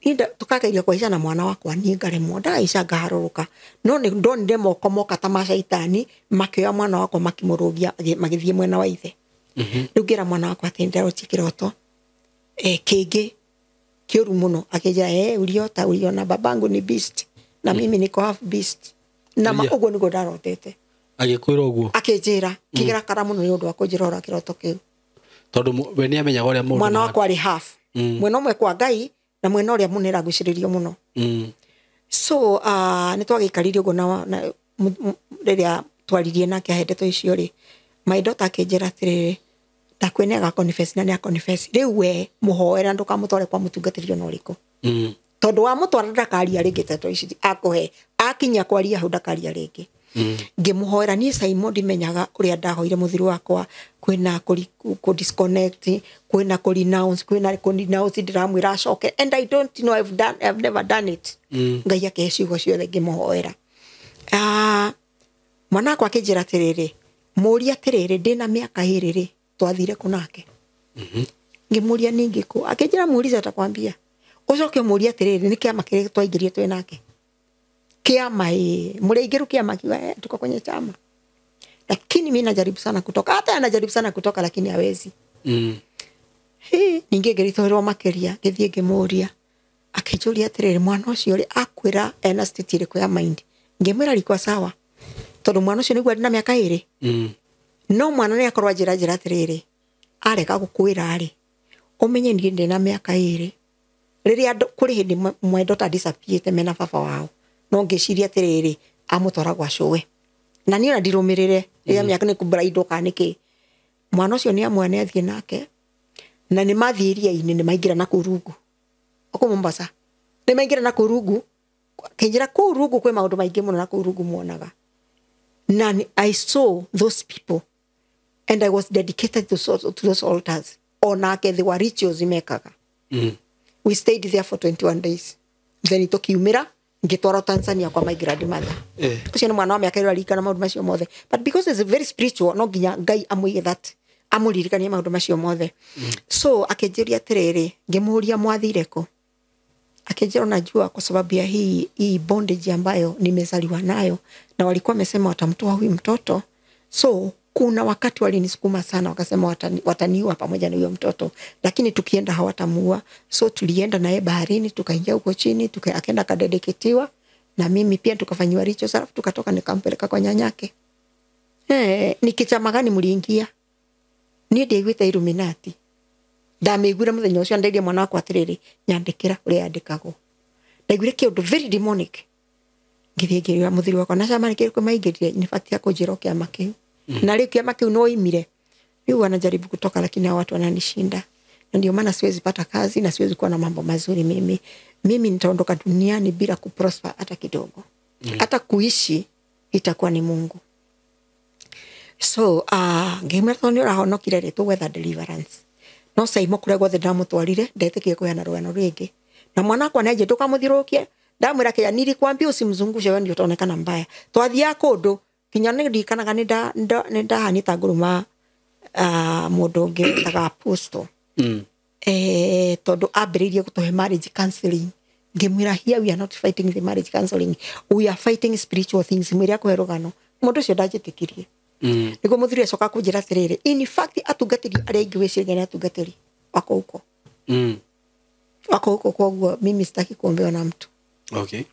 Niĩ tũkageria kũhaica na mwana wakwa, niĩ ngaremwo, ndahaica ngaharũrũka. No nĩ ndonire moko moka ta ma caitani, makĩoya mwana wakwa makĩmũrũgia magĩthiĩ mwena wa ithe. Rĩu ngĩra mwana wakwa atĩ nĩndarotie kĩroto kĩngĩ kĩũru mũno. Akĩnjĩra, uliota, uliona babangu ni beast na mimi niko half beast. Na ũguo nĩguo ndarotete. Agĩkwĩra ũguo? Akĩnjĩra, kĩgerakara mũno nĩ ũndũ wa kũnjĩra ũrĩa kĩroto kĩu. Tondũ we nĩamenyaga ũrĩa mũndũ mwana wakwa arĩ half. Mwena ũmwe kwa Ngai na mwena ũrĩa mũnene agucĩrĩrio mũno. So nĩ twagĩikarire ũguo na rĩrĩa twaririe nake ahe ndeto icio rĩ, my daughter akĩnjĩra atĩrĩrĩ, ndakwĩ nĩ agaconfess na nĩ aconfess. Rĩu we mũhoera ndũkamũtware kwa mũtungatĩri ona ũrĩkũ. Tondũ wamũtwara ndakaria rĩngĩ ndeto ici akũhe, akinya kwaria hau ndakaria rĩngĩ. Ngĩmũhoera niĩ Simon ndimenyaga ũrĩa ndahoire mũthuri wakwa, kwĩna kũ disconnect, kwĩna kũ renounce, kwĩna kũ renounce, ndĩramwĩra acoke, and I don't know, I've never done it. Ngai akĩhe ciugo ciothe ngĩmũhoera. Mwana wakwa akĩnjĩra atĩrĩrĩ, mũũrie atĩrĩrĩ, ndĩna mĩaka ĩrĩ rĩ, twathire kũ nake? Ngĩmũria ningĩ kũ? Akĩnjĩra muulize atakwambia. Ũcoke ũmũrie atĩrĩrĩ, nĩ kĩama kĩrĩkũ twaingĩrire twĩ nake? Kiama, mũrĩ aingĩru kiama, kiuga, tuko kwenye chama. Lakini mimi najaribu sana kutoka, hata anajaribu sana kutoka lakini hawezi. Ningĩ ngĩritũhĩrwo makĩria, ngĩthiĩ ngĩmũria. Akĩnjũria atĩrĩrĩ, mwana ũcio rĩ, akwĩra ena state ĩrĩkũ ya mind? Ngĩmwĩra alikuwa sawa. Tondũ mwana ũcio nĩguo arĩ na mĩaka ĩrĩ. No mwana nĩ akorwo anjĩra njĩra atĩrĩrĩ, arega gũkwĩra rĩ, ũmenye niĩ ndĩ na mĩaka ĩrĩ. Rĩrĩa kũrĩ hĩndĩ my daughter disappeared mena baba wao. No ngĩciria atĩrĩrĩ, amũtwara gwa cũwe. Na niĩ ona ndirũmĩrĩre, rĩrĩa mĩaka nĩ kũbraidwo kana nĩkĩ. Mwana ũcio nĩ amwe nĩ athiĩ nake. Na nĩ mathiĩ iria-inĩ, nĩ maingĩra na kũu rungu. O kũu Mombasa. Nĩ maingĩra na kũu rungu. Kĩnjĩra kũu rungu kwĩ maũndũ maingĩ mũno na kũu rungu muonaga. Na I saw those people and I was dedicated to those altars. Onake they were rituals mekaga. We stayed there for 21 days. Then tũkiumĩra ngĩtwarwo Tanzania kwa my grandmother. Ũcio nĩ mwana wa mĩaka ĩrĩa aririkana maũndũ macio mothe. But because it's very spiritual, no nginya Ngai amũige that, amũririkanie maũndũ macio mothe. So akĩnjĩria atĩrĩrĩ, ngĩmũria mwathire kũ? Akĩnjĩra unajua kwa sababu ya hii bondage ambayo nimezaliwa nayo, na walikuwa wamesema watamtoa huyu mtoto. So kuna wakati walinisukuma sana wakasema wataniua pamoja na huyo mtoto, lakini tukienda hawatamuua. So tulienda naye baharini, tukaingia huko chini, akaenda akadedeketiwa na mimi pia tukafanyiwa rituals, alafu tukatoka nikampeleka kwa nyanyake. Ni kichama gani mliingia? Niĩ ndiaiguĩte Illuminati. Ndamĩiguire mũthenya ũcio ndairie mwana wakwa atĩrĩrĩ, nyandĩkĩra ũrĩa yandĩkagwo. Ndaiguire kĩũndũ very demonic. Ngĩthiĩ ngĩrĩra mũthuri wakwa, na chama nĩkĩrĩkũ maingĩrire, nĩ batiĩ kũnjĩra kĩama kĩu. Na rĩu kĩama kĩu no oimire. Rĩu wanajaribu kutoka lakini hao watu wananishinda. Na ndio maana siwezi pata kazi na siwezi kuwa na mambo mazuri mimi. Mimi nitaondoka duniani bila kuprosper hata kidogo. Hata kuishi itakuwa ni Mungu. So ngĩmwĩra tondũ nĩ ũrahonokire rĩ, tũgwetha deliverance. No Saimo kũrĩa guothe ndamũtwarire ndetĩkire kũheana rũgano rĩngĩ. Na mwana wakwa nĩanjĩrire ndũkamũthiũrũrũkie, ndamwĩra kĩrĩa nilikwambia usimzungushe, wewe ndio utaonekana mbaya. Twathiaga kũndũ kinya nĩ ndirikanaga nĩ ndahanĩta ngũrũma mũndũ ũngĩ wĩtaga apostle. Tondũ ambĩrĩirie gũtũhe marriage counseling. Ngĩmwĩra here we are not fighting the marriage counseling, we are fighting spiritual things. Mwĩre akũhe rũgano. Mũndũ ũcio ndanjĩtĩkirie. Nĩguo mũthuri acoka kũnjĩra atĩrĩrĩ, in fact atungatĩri arĩa aingĩ wĩciragia nĩ atungatĩri wako huko. Wako huko, koguo mimi sitaki kuombewa na mtu. Okay.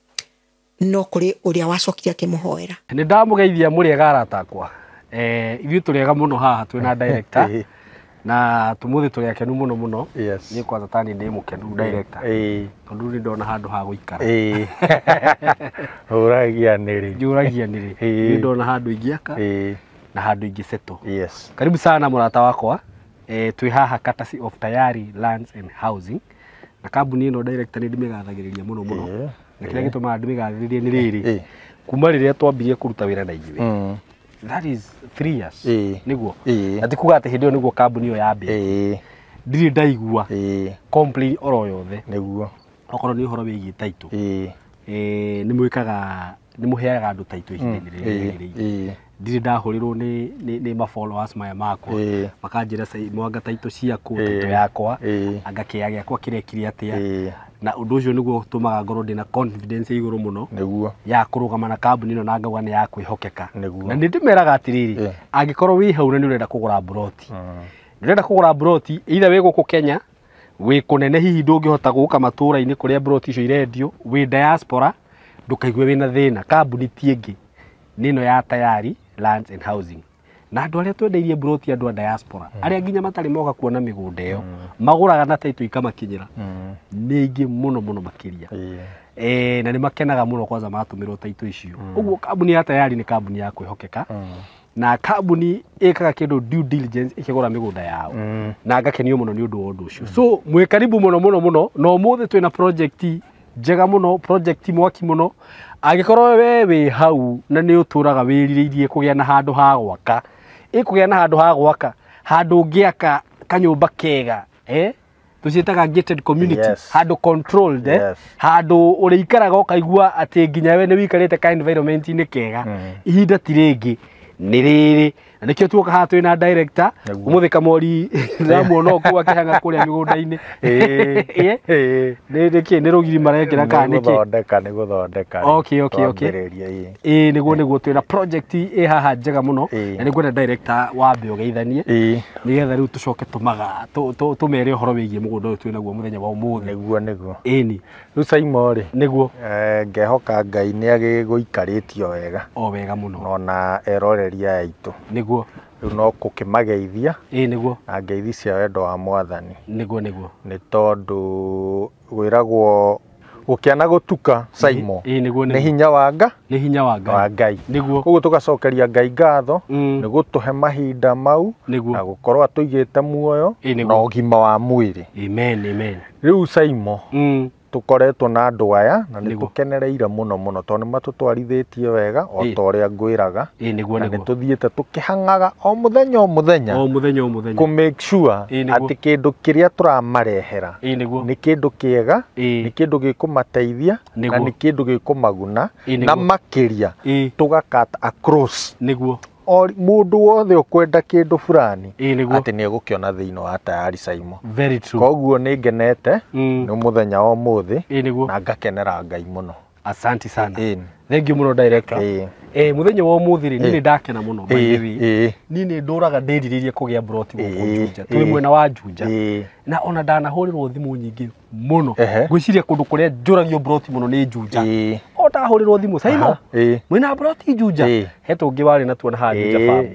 No kũrĩ ũrĩa wacokire akĩmũhoera. Nĩ ndamũgeithia mũrĩega arata akwa. Ithuĩ tũrĩega mũno haha twĩna director. Na tũmũthĩ tũrĩ akenu mũno mũno. Yes. Niĩ kwanza tani ndĩ mũkenu director. Tondũ nĩ ndona handũ ha gũikara. Ũragia nĩrĩ. Njũragia nĩrĩ. Nĩ ndona handũ ingĩaka. Na handũ ingĩsettle. Yes. Karibu sana mũrata wakwa. Twĩ haha courtesy of Tayari Lands and Housing. Na kambuni ĩno director nĩ ndĩmĩgathagĩrĩria mũno mũno. Na kĩrĩa gĩtũmaga ndĩmĩgathĩrĩrie nĩ rĩrĩ. Kuma rĩrĩa twambirie kũruta wĩra na ithuĩ. That is 3 years. Nĩguo. Na ti kuga atĩ hĩndĩ ĩyo nĩguo kambuni ĩyo yambĩrĩirie. Ndirĩ ndaigua complain oro yothe. Nĩguo. Okorwo nĩ ũhoro wĩgiĩ title. Nĩ mwĩkaga, nĩ mũheaga andũ title ihinda-inĩ rĩrĩa rĩagĩrĩire. Ndirĩ ndahũrĩrwo nĩ ma followers maya makwa. Makanjĩra mwanga title ciaku, title yakwa, anga kĩea gĩakwa kĩrekire atĩa. Na ũndũ ũcio nĩguo ũtũmaga ngorwo ndĩna confidence igũrũ mũno. Nĩguo. Ya kũrũgama na kambuni ĩno na ngauga nĩ ya kwĩhokeka. Nĩguo. Na nĩ ndĩmeraga atĩrĩrĩ, angĩkorwo wĩ hau na nĩ ũrenda kũgũra mburoti. Nĩ ũrenda kũgũra mburoti, either wĩ gũkũ Kenya, wĩ kũnene hihi ndũngĩhota gũka matũũra-inĩ kũrĩa mburoti icio irendio, wĩ diaspora, ndũkaigue wĩna thĩna. Kambuni ti ĩngĩ, nĩ ĩno ya Tayari Lands and Housing. Na andũ arĩa twendeirie mburoti andũ a diaspora, arĩa nginya matarĩ moka kuona mĩgũnda ĩyo, magũraga na title ikamakinyĩra. Nĩ aingĩ mũno mũno makĩria. Na nĩ makenaga mũno kwanza matũmĩrwo title icio. Ũguo kambuni ya Tayari nĩ kambuni ya kwĩhokeka. Na kambuni ĩkaga kĩndũ due diligence ĩkĩgũra mĩgũnda yao. Na ngakenio mũno nĩ ũndũ wa ũndũ ũcio. So mwĩ karibu mũno mũno mũno. Na ũmũthĩ twĩna project njega mũno, project mwaki mũno. Angĩkorwo we wĩ hau na nĩ ũtũraga wĩrirĩirie kũgĩa na handũ ha gwaka, ĩkũgĩa na handũ ha gwaka, handũ ũngĩaka kanyũmba kega, tũciĩtaga gated community. Yes. Handũ controlled, Yes. Handũ ũrĩikaraga ũkaigua atĩ nginya we nĩ wĩikarĩte ka environment-inĩ kega. Ihinda ti rĩngĩ nĩ rĩrĩ. Na nĩkĩo tuoka haha twĩna director. Ũmũthĩ Kamori ndĩramuona o kũu akĩhang'a kũrĩa mĩgũnda-inĩ. Nĩ nĩkĩ nĩ rũgiri marekĩra kana nĩkĩ? Nĩ gũthondeka. Okay. Twambĩrĩria, Nĩguo twĩna project ĩ haha njega mũno. Na nĩngwenda director wambe ũgeithanie. Nĩgetha rĩu tũcoke tũmere ũhoro wĩgiĩ mũgũnda ũyũ twĩnaguo mũthenya wa ũmũthĩ. Nĩguo. Ĩni. Rĩu Saimo rĩ. Nĩguo. Ngehoka Ngai nĩ agĩgũikarĩtio wega. O wega mũno. Ona eroreri aya aitũ. Nĩguo. Rĩu no kũkĩmageithia. Nĩguo. Na ngeithi cia wendo wa Mwathani. Nĩguo. Nĩ tondũ gwĩragwo gũkĩana gũtuka Saimo. Nĩguo. Nĩ hinya wa Ngai. Nĩ hinya wa Ngai. Wa Ngai. Nĩguo. Koguo tũgacokeria Ngai ngatho nĩ gũtũhe mahinda mau. Nĩguo. Na gũkorwo atũigĩte muoyo Nĩguo. na ũgima wa mwĩrĩ. Amen. Rĩu Saimo. Tũkoretwo na andũ aya na nĩ tũkenereire mũno mũno tondũ nĩ matũtwarithĩtie wega o ta ũrĩa ngwĩraga. Nĩguo. Na nĩ tũthiĩte tũkĩhang'aga o mũthenya o mũthenya. O mũthenya o mũthenya. Kũ make sure atĩ kĩndũ kĩrĩa tũramarehera Nĩguo. nĩ kĩndũ kĩega, nĩ kĩndũ gĩkũmateithia na nĩ kĩndũ gĩkũmaguna na makĩria tũgakata across. Nĩguo. O mũndũ wothe ũkwenda kĩndũ fulani Nĩguo. atĩ nĩ egũkĩona thĩinĩ wa Tayari Saimo. Very true. Koguo nĩ ngenete nĩ mũthenya wa ũmũthĩ Nĩguo. na ngakenera Ngai mũno. Asante sana. Thank you mũno director. Mũthenya wa ũmũthĩ rĩ, niĩ nĩ ndakena mũno by the way. Niĩ nĩ ndũraga ndĩrirĩirie kũgĩa mburoti gũkũ Juja. Twĩ mwena wa Juja. Na ona ndanahũrĩrwo thimũ nyingĩ mũno. Ngwĩciria kũndũ kũrĩa njũragio mburoti mũno nĩ Juja. O ndahũrĩrwo thimũ, Saimo, mwĩna mburoti Juja? He tũngĩ warĩ natuo na haha Juja farm.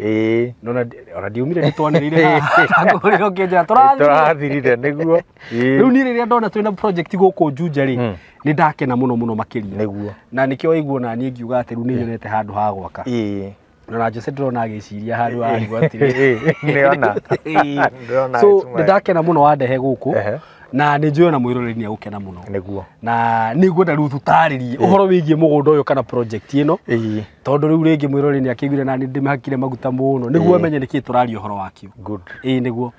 Ona ndiumire nĩtwanĩrĩire haha. Ndakũhũrĩra ũkĩnjĩra tũrathirire. Tũrathirire nĩguo. Rĩu niĩ rĩrĩa ndona twĩna project gũkũ Juja rĩ, nĩ ndakena mũno mũno makĩria. Nĩguo. Na nĩkĩo waigua na niĩ ngiuga atĩ rĩu nĩ nyonete handũ ha gwaka. Na Jose ndĩrona agĩciria handũ arigwo atĩrĩ. Nĩona. So nĩndakena mũno wandehe gũkũ na nĩ njũĩ ona mwĩroreri nĩ egũkena mũno. Nĩguo. Na nĩngwenda rĩu tũtarĩrie ũhoro wĩgiĩ mũgũnda ũyũ kana project ĩno. Tondũ rĩu rĩngĩ mwĩroreri nĩ akĩiguire na nĩ ndĩmĩhakire maguta mũno nĩguo amenye nĩkĩĩ tũraria ũhoro wakĩo. Good. Ĩĩ nĩguo.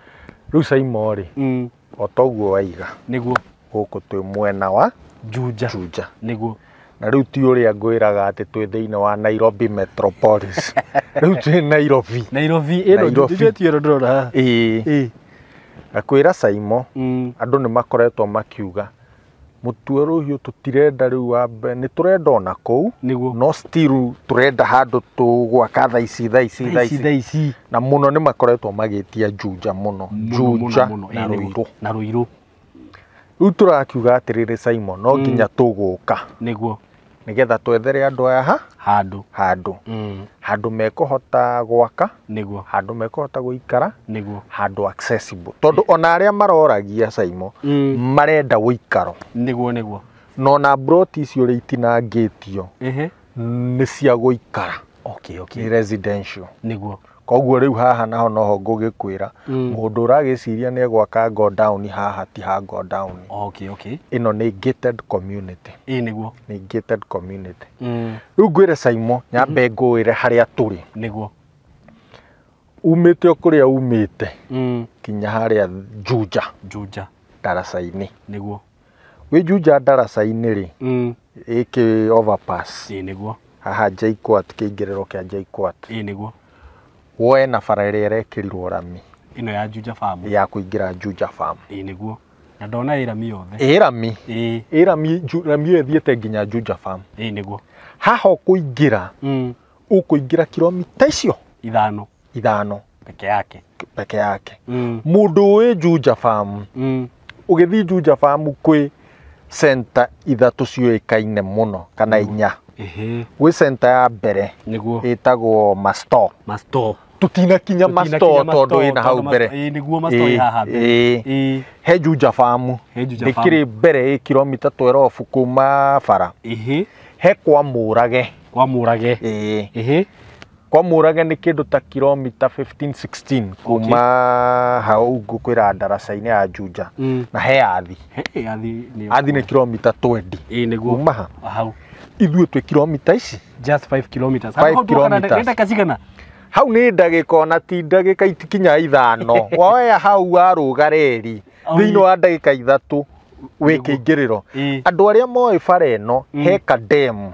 Rĩu Saimo rĩ, o toguo waiga. Nĩguo. Gũkũ twĩ mwena wa Juja. Juja. Nĩguo. Na rĩu ti ũrĩa ngwĩraga atĩ twĩ thĩinĩ wa Nairobi Metropolis. Rĩu twĩ Nairobi. Nairobi ĩno Juja ti ĩno ndĩrona haha. Ĩĩ. Ngakwĩra Saimo, andũ nĩ makoretwo makiuga mũtue rũhiũ tũtirenda rĩu wambe nĩ tũrenda ona kũu no still tũrenda handũ tũgwaka thaa ici thaa ici thaa ici. Na mũno nĩ makoretwo magĩtia Juja mũno. Juja na Ruiru. Na Ruiru. Rĩu tũrakiuga atĩrĩrĩ Saimo, no nginya tũgũka. Nĩguo. Nĩgetha twethere andũ aya ha handũ. Handũ. Handũ mekũhota gwaka. Nĩguo. Handũ mekũhota gũikara. Nĩguo. Handũ accessible. Tondũ ona arĩa maroragia Saimo, marenda ũikaro. Nĩguo nĩguo. No na broti icio ũrĩa itinangĩtio nĩ cia gũikara. Okay, okay. Nĩ residential. Nĩguo. Koguo rĩu haha naho noho ngũgĩkwĩra mũndũ ũragĩciria nĩ egwaka go down haha ti ha go down. Okay, okay. Ĩno nĩ gated community. Ĩĩ nĩguo. Nĩ gated community. Rĩu ngwĩre Saimo, nyambe ngũĩre harĩa tũrĩ. Nĩguo. Umĩte o kũrĩa umĩte kinya harĩa Juja. Juja. Ndaraca-inĩ. Nĩguo. Wĩ Juja ndaraca-inĩ rĩ, ĩkĩ overpass. Ĩĩ nĩguo. Haha JKUAT, kĩingĩrĩro kĩa JKUAT. Ĩĩ nĩguo. Woe na bara ĩrĩa ĩrekĩrirwo rami. Ĩno ya Juja Farm. Ya kũingĩra Juja Farm. Ĩĩ nĩguo. Na ndona ĩ rami yothe. Ĩ rami. Ĩĩ. Ĩ rami, rami ĩyo ĩthiĩte nginya Juja Farm. Ĩĩ nĩguo. Haha ũkũingĩra, ũkũingĩra kilomita icio ithano. Ithano. Peke yake. Peke yake. Mũndũ ũĩ Juja Farm, ũgĩthiĩ Juja Farm kwĩ center ithatũ ciũĩkaine mũno kana inya. Gwĩ center ya mbere nĩguo ĩtagwo Masto. Masto. Tũtinakinya Masto tondũ ĩna hau mbere. Ĩĩ nĩguo Masto ĩ haha mbere. Ĩĩ. He Juja Farm. Ndĩkĩrĩ mbere ĩ kilomita 12 kuma bara. He kwa Mũrage. Kwa Mũrage. Ĩĩ. Kwa Mũrage nĩ kĩndũ ta kilomita 15 16 kuma hau ngũkwĩra ndaraca-inĩ ya Juja. Na he Athi. He Athi nĩ Athi nĩ kilomita 20. Ĩĩ nĩguo. Kuma ha. Hau. Ithuĩ twĩ kilomita ici. Just 5 kilometers. 5 kilometers. Ndagĩka cigana? Hau nĩ ndagĩka ona ti ndagĩka itikinya ithano. Woya hau warũga reri thĩinĩ wa ndagĩka ithatũ wĩ kĩingĩrĩro. Andũ arĩa moĩ bara ĩno he kademu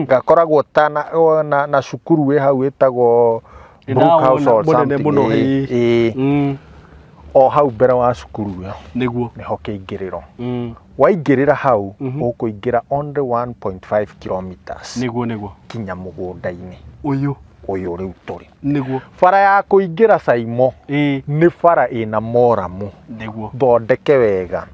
gakoragwo ta na cukuru wĩ hau ĩtagwo Brookhouse or something. Ĩĩ. O hau mbere wa cukuru ĩyo nĩguo nĩho kĩingĩrĩro. Waingĩrĩra hau ũkũingĩra only 1.5 kilometers. Nĩguo nĩguo. Kinya mũgũnda-inĩ ũyũ ũyũ rĩu tũrĩ. Nĩguo. Bara ya kũingĩra Saimo nĩ bara ĩna moramu. Nĩguo. Thondeke wega.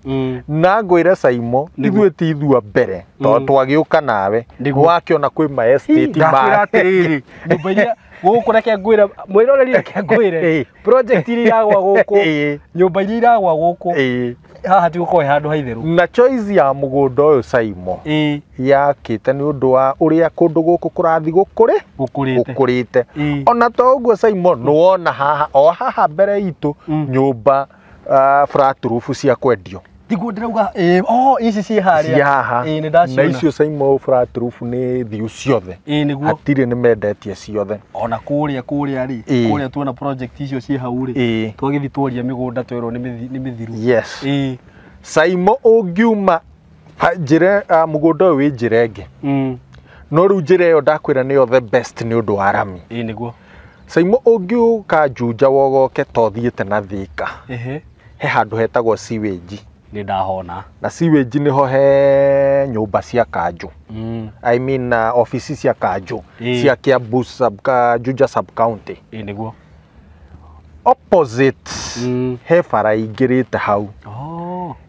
Na ngwĩre Saimo, ithuĩ ti ithua mbere tondũ twagĩũka nawe wakĩona kwĩ ma estate ma. Atĩrĩrĩ, nyũmba iria gũkũ reke ngwĩre mwĩroreri reke ngwĩre project iria iragwa gũkũ, nyũmba iria iragwa gũkũ haha ti gũkorwo handũ haitheru. Na choice ya mũgũnda ũyũ Saimo yakĩte nĩ ũndũ wa ũrĩa kũndũ gũkũ kũrathiĩ gũkũrĩte. Ona to ũguo Saimo nĩwona haha o haha mbere itũ nyũmba flat roof cia kwendio. Tiguo ndĩrauga ici ciĩ harĩa. Ciĩ haha. Ĩĩ nĩndaciona. Na icio Saimo flat roof nĩ thiu ciothe. Ĩĩ nĩguo. Hatirĩ nĩ mendetie ciothe. Ona kũrĩa kũrĩa rĩ, kũrĩa tuona project icio ciĩ hau rĩ, twagĩthiĩ tworia mĩgũnda twerwo nĩ mĩthiru. Yes. Ĩĩ. Saimo ũngiuma njĩra mũgũnda ũyũ wĩ njĩra ĩngĩ. No rĩu njĩra ĩyo ndakwĩra nĩyo the best nĩ ũndũ wa rami. Ĩĩ nĩguo. Saimo ũngiũka Juja wogoke to thiĩte na Thika. He handũ hetagwo sewage. Nĩ ndahona. Na sewage nĩho he nyũmba cia kanjũ. I mean ofici cia kanjũ cia Kiambu sub Juja sub county. Ĩĩ nĩguo. Opposite he bara ingĩrĩte hau.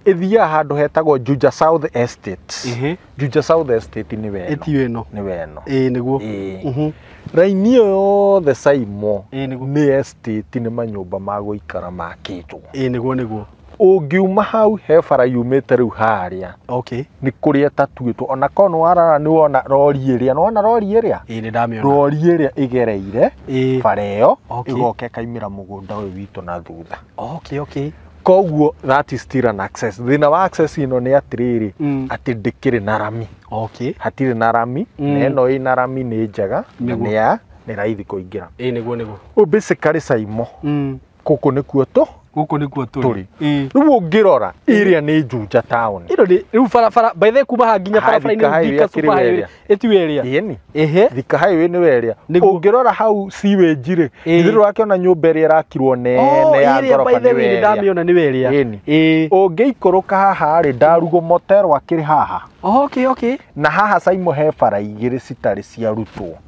Ĩthiaga handũ hetagwo Juja South Estate. Juja South Estate nĩ weno. Ĩtio ĩno. Nĩ weno. Ĩĩ nĩguo. Raini ĩyo yothe Saimo nĩ estate nĩ manyũmba ma gũikara makĩtwo. Ĩĩ nĩguo nĩguo. Ũngiuma hau he bara yumĩte rĩu harĩa. Okay. Nĩ kũrĩa tatuĩtwo ona korwo nĩ warora nĩ wona rori ĩrĩa, nĩ wona rori ĩrĩa? Ĩĩ nĩ ndamĩona. Rori ĩrĩa ĩgereire bara ĩyo ĩgoka ĩkaimĩra mũgũnda ũyũ witũ na thutha. Okay, okay. Koguo that is still an access. Thĩna wa access ĩno nĩ atĩrĩrĩ, atĩ ndĩkĩrĩ na rami. Okay. Hatirĩ na rami, na ĩno ĩna rami nĩ njega na nĩ raithi kũingĩra. Ĩĩ nĩguo nĩguo. Ũyũ basically Saimo. Gũkũ nĩkuo tũ Gũkũ nĩkuo tũrĩ. Rĩu ũngĩrora ĩrĩa nĩ Juja town. Ĩno nĩ rĩu barabara by the way kuma haha nginya barabara-inĩ Thika Super Highway ĩtiwe ĩrĩa. Ĩni. Ehe. Thika Highway nĩwe ĩrĩa. Ũngĩrora hau sewage rĩ, githĩ ndũrakĩona nyũmba ĩrĩa ĩrakirwo nene ya ngoroba nĩwe ĩrĩa. Ndamĩona nĩwe ĩrĩa. Ĩni. Ũngĩikũrũka haha rĩ, Ndarugo Motel akĩrĩ haha. Okay, okay. Na haha Saimo he bara igĩrĩ citarĩ ciarutwo.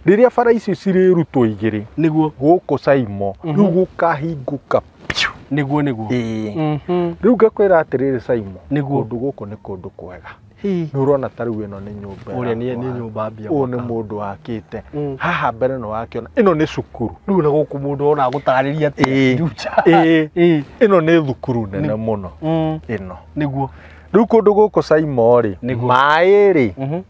Rĩrĩa bara icio cirĩrutwo igĩrĩ, nĩguo gũkũ Saimo rĩu gũkahingũka piũ. Nĩguo nĩguo. Rĩu ngakwĩra atĩrĩrĩ Saimo, nĩguo kũndũ gũkũ nĩ kũndũ kwega. Nĩ ũrona ta rĩu ĩno nĩ nyũmba. Ũrĩa nĩ nyũmba mbia. Ũyũ nĩ mũndũ wakĩte. Haha mbere nĩ wakĩona ĩno nĩ cukuru. Rĩu na gũkũ mũndũ ona agũtarĩria atĩa Juja. Ĩno nĩ thukuru nene mũno. Ĩno. Nĩguo. Rĩu kũndũ gũkũ Saimo rĩ, maĩ rĩ,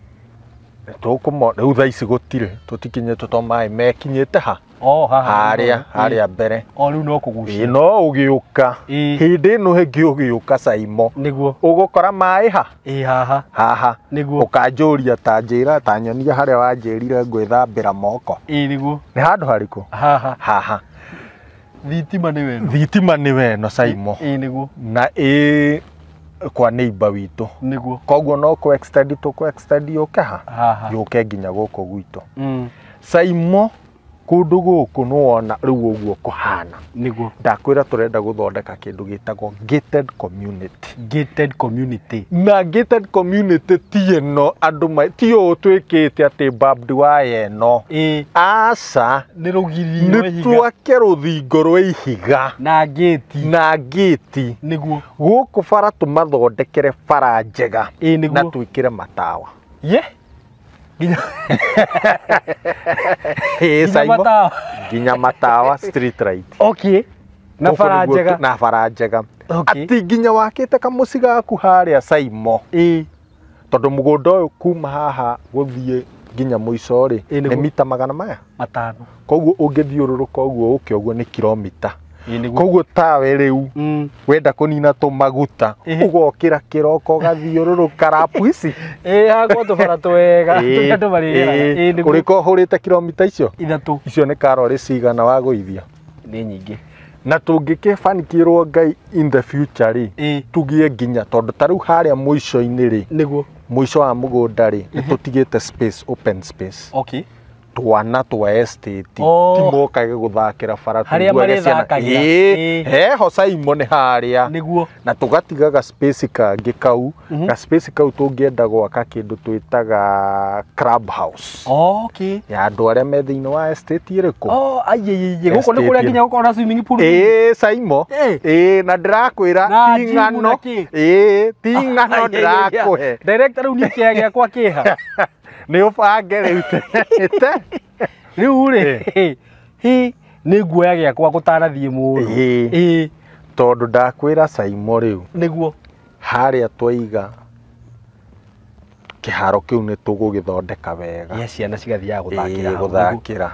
rĩu thaa ici gũtirĩ, tũtikinyĩte to maĩ mekinyĩte ha? Harĩa, harĩa mbere. O rĩu no kũgucia. No ũgĩũka. Hĩndĩ ĩno ĩngĩ ũgĩũka Saimo. Nĩguo. Ũgũkora maĩ ha? Ĩĩ haha. Haha. Nĩguo. Ũkanjũria ta njĩra, ta nyonia harĩa wanjĩrire ngwĩthambĩra moko. Ĩĩ nĩguo. Nĩ handũ harĩkũ? Haha. Haha. Thitima nĩwe ĩno. Thitima nĩwe ĩno Saimo. Ĩĩ nĩguo. Na ĩĩ kwa neighbor witũ. Nĩguo. Koguo no kũ extend tũkũ extend yũke ha? Haha. Yũke nginya gũkũ gwitũ. Saimo kũndũ gũkũ nĩ wona rĩu ũguo kũhana. Nĩguo. Ndakwĩra tũrenda gũthondeka kĩndũ gĩtagwo gated community. Gated community. Na gated community ti ĩno andũ ti ũũ twĩkĩte atĩ barbed wire ĩno. Aca. Nĩ rũgiri rwa Nĩ ihiga. twake rũthingo rwa ihiga. Na gate. Na gate. Nĩguo. Gũkũ bara tũmathondekere bara njega. Nĩguo. Na twĩkĩre matawa. Ye. Nginya matawa. Nginya matawa street light. Okay. Na bara njega. Na bara njega. Okay. Atĩ nginya wakĩte kamũciĩ gaku harĩa Saimo. Tondũ mũgũnda ũyũ kuma haha gũthiĩ nginya mũico rĩ, nĩ mita magana maya? 5. Koguo ũngĩthiũrũrũka ũguo ũke ũguo nĩ kilomita. Koguo tawe rĩu wenda kũnina tũmaguta ũgokĩra kĩroko ũgathiũrũrũka rapu ici. Hakwa tũbara twega tũrĩa andũ marĩgeraga. Ũrĩko ũhũrĩte kilomita icio? 3. Icio nĩ karori cigana wagũithia? Nĩ nyingĩ. Na tũngĩkĩbanikĩrwo Ngai in the future rĩ, tũgĩe nginya tondũ ta rĩu harĩa mũico-inĩ rĩ, nĩguo mũico wa mũgũnda rĩ, nĩ tũtigĩte space, open space. Okay. Twana twa estate timokage gũthakĩra bara harĩa marĩthakagĩra. Heho Saimo nĩ harĩa. Nĩguo. Na tũgatiga ga space kangĩ kau, ga space kau tũngĩenda gwaka kĩndũ twĩtaga club house. Okay. Ya andũ arĩa me thĩinĩ wa estate ĩrĩkũ? Aiye gũkũ nĩ kũrĩa nginya gũkorwo na swimming pool. Saimo. Na ndĩrakwĩra ti ng'ano. Ti ng'ano ndĩrakũhe. Director rĩu niĩ kĩea gĩakwa kĩha. Nĩ ũbange rĩu te. Rĩu rĩ, hi nĩ nguoya gĩakwa gũtanathiĩ mũno. Tondũ ndakwĩra Saimo rĩu. Nĩguo. Harĩa twaiga kĩharo kĩu nĩ tũgũgĩthondeka wega. Ya ciana cigathiaga gũthakĩra. Gũthakĩra.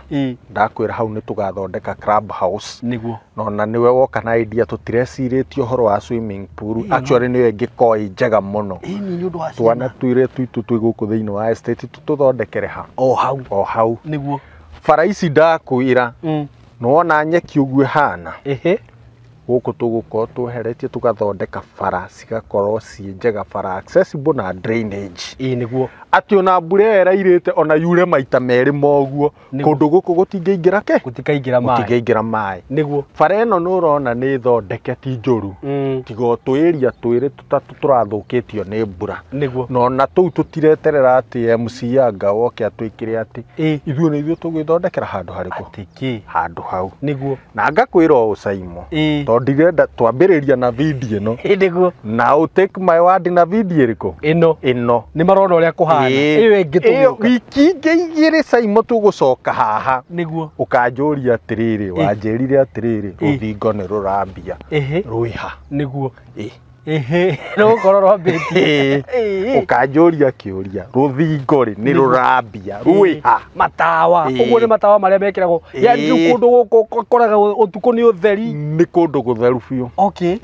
Ndakwĩra hau nĩ tũgathondeka club house. Nĩguo. Na nĩwe woka na idea tũtirecirĩtie ũhoro wa swimming pool. Actually nĩyo ĩngĩkorwo ĩ njega mũno. Nĩ ũndũ wa ciana. Twana twĩre twitũ twĩ gũkũ thĩinĩ wa estate tũthondekere ha. O hau. O hau. Nĩguo. Bara ici ndakwĩra. Nĩwona nyeki ũguo ĩhana. Gũkũ tũgũkorwo tweheretie tũgathondeka bara cigakorwo ciĩ njega, bara accessible na drainage. Nĩguo. Atĩ ona mbura ĩyo ĩrairĩte ona yure maita merĩ moguo, kũndũ gũkũ gũtingĩingĩra kĩ? Gũtikaingĩra maĩ. Gũtingĩingĩra maĩ. Nĩguo. Bara ĩno nĩ ũrona nĩ thondeke ti njũru. Tiga o twĩria twĩrĩ tũtatũ tũrathũkĩtio nĩ mbura. Nĩguo. Na ona tũu tũtireterera atĩ MC anga woke atwĩkĩre atĩ ithuĩ nĩ ithuĩ tũgwĩthondekera handũ harĩkũ? Atĩ kĩ? Handũ hau. Nĩguo. Na ngakwĩra ũũ Saimo. Tondũ ndirenda twambĩrĩria na video ĩno. Nĩguo. Now take my word na video ĩrĩkũ? Ĩno. Ĩno. Nĩ marona ũrĩa kũhana. Ĩyo ĩngĩ Ĩyo tũgĩũka. wiki ingĩ igĩrĩ Saimo tũgũcoka haha. Nĩguo. Ũkanjũria atĩrĩrĩ, wanjĩrire atĩrĩrĩ, rũthingo nĩ rũrambia. Rwĩha. Nĩguo. Ĩhĩ. Rũgũkorwo rwambĩtie. Ũkanjũria kĩũria, rũthingo rĩ nĩ rũrambia, rwĩha. Matawa. Ũguo nĩ matawa marĩa mekĩragwo. Yaani rĩu kũndũ gũkũ ũkoraga ũtukũ nĩ ũtheri. Nĩ kũndũ gũtheru biũ. Okay.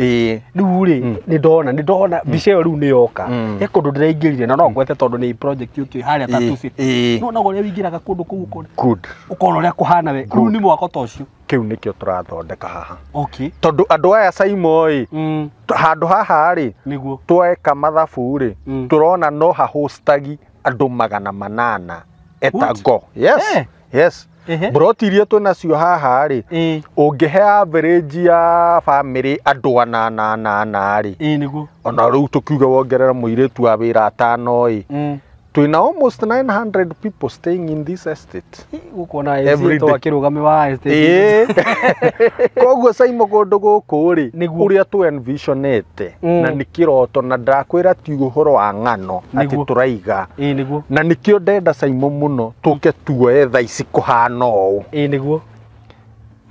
Rĩu rĩ nĩ ndona mbica ĩyo rĩu nĩ yoka. He kũndũ ndĩraingĩrire na no ngwete tondũ nĩ project yũkĩte harĩa Tatu City. No na ũrĩa wĩingĩraga kũndũ kũu ũkona. Good. Ũkona ũrĩa kũhana we. Rĩu nĩ mwako ta ũcio. Kĩu nĩkĩo tũrathondeka haha. Okay. Tondũ andũ aya Saimo ĩ handũ haha rĩ nĩguo tweka mathabu rĩ tũrona no hahostagi andũ 800 etago. Yes. Yes. Broti iria twĩnacio haha rĩ ũngĩhe average ya family andũ 800 rĩ nĩguo ona rĩu tũkiuga wongerera mũirĩtu wa wĩra 5 ĩ twĩna almost 900 people staying in this estate. Gũkũ ona Every day. akĩrũgame wa estate. Koguo Saimo kũndũ gũkũ rĩ Nĩguo. ũrĩa tũ envisionete na nĩ kĩroto na ndakwĩra ti ũhoro wa ng'ano atĩ Nĩguo. tũraiga Nĩguo. na nĩkĩo ndenda Saimo mũno tũke tuoe thaa ici kũhana ũũ Nĩguo.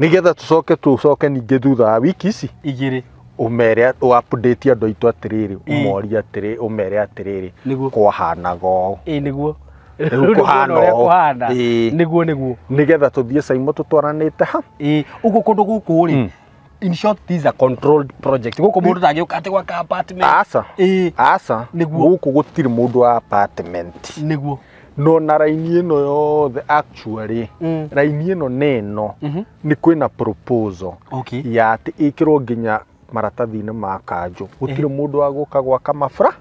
nĩgetha tũcoke ningĩ thutha wa wiki ici Igĩrĩ. ũmere ũupdate andũ aitũ atĩrĩrĩ ũmorie atĩrĩ ũmere atĩrĩrĩ Nĩguo. kwahanaga ũũ Nĩguo. Rĩu kũhana ũrĩa ũũ. kũhana. Nĩguo nĩguo. Nĩgetha tũthiĩ Saimo tũtwaranĩte ha Ũguo kũndũ gũkũ rĩ in short this is a controlled project. Gũkũ mũndũ ndangĩũka atĩ gwaka apartment. Aca. Aca. Nĩguo. Gũkũ gũtirĩ mũndũ wa apartment. Nĩguo. No na raini ĩno yothe actually raini ĩno nĩ ĩno nĩ kwĩna proposal Okay. ya atĩ ĩkĩrwo nginya maratathi-inĩ ma kanjũ gũtirĩ mũndũ wa gũka gwaka mabra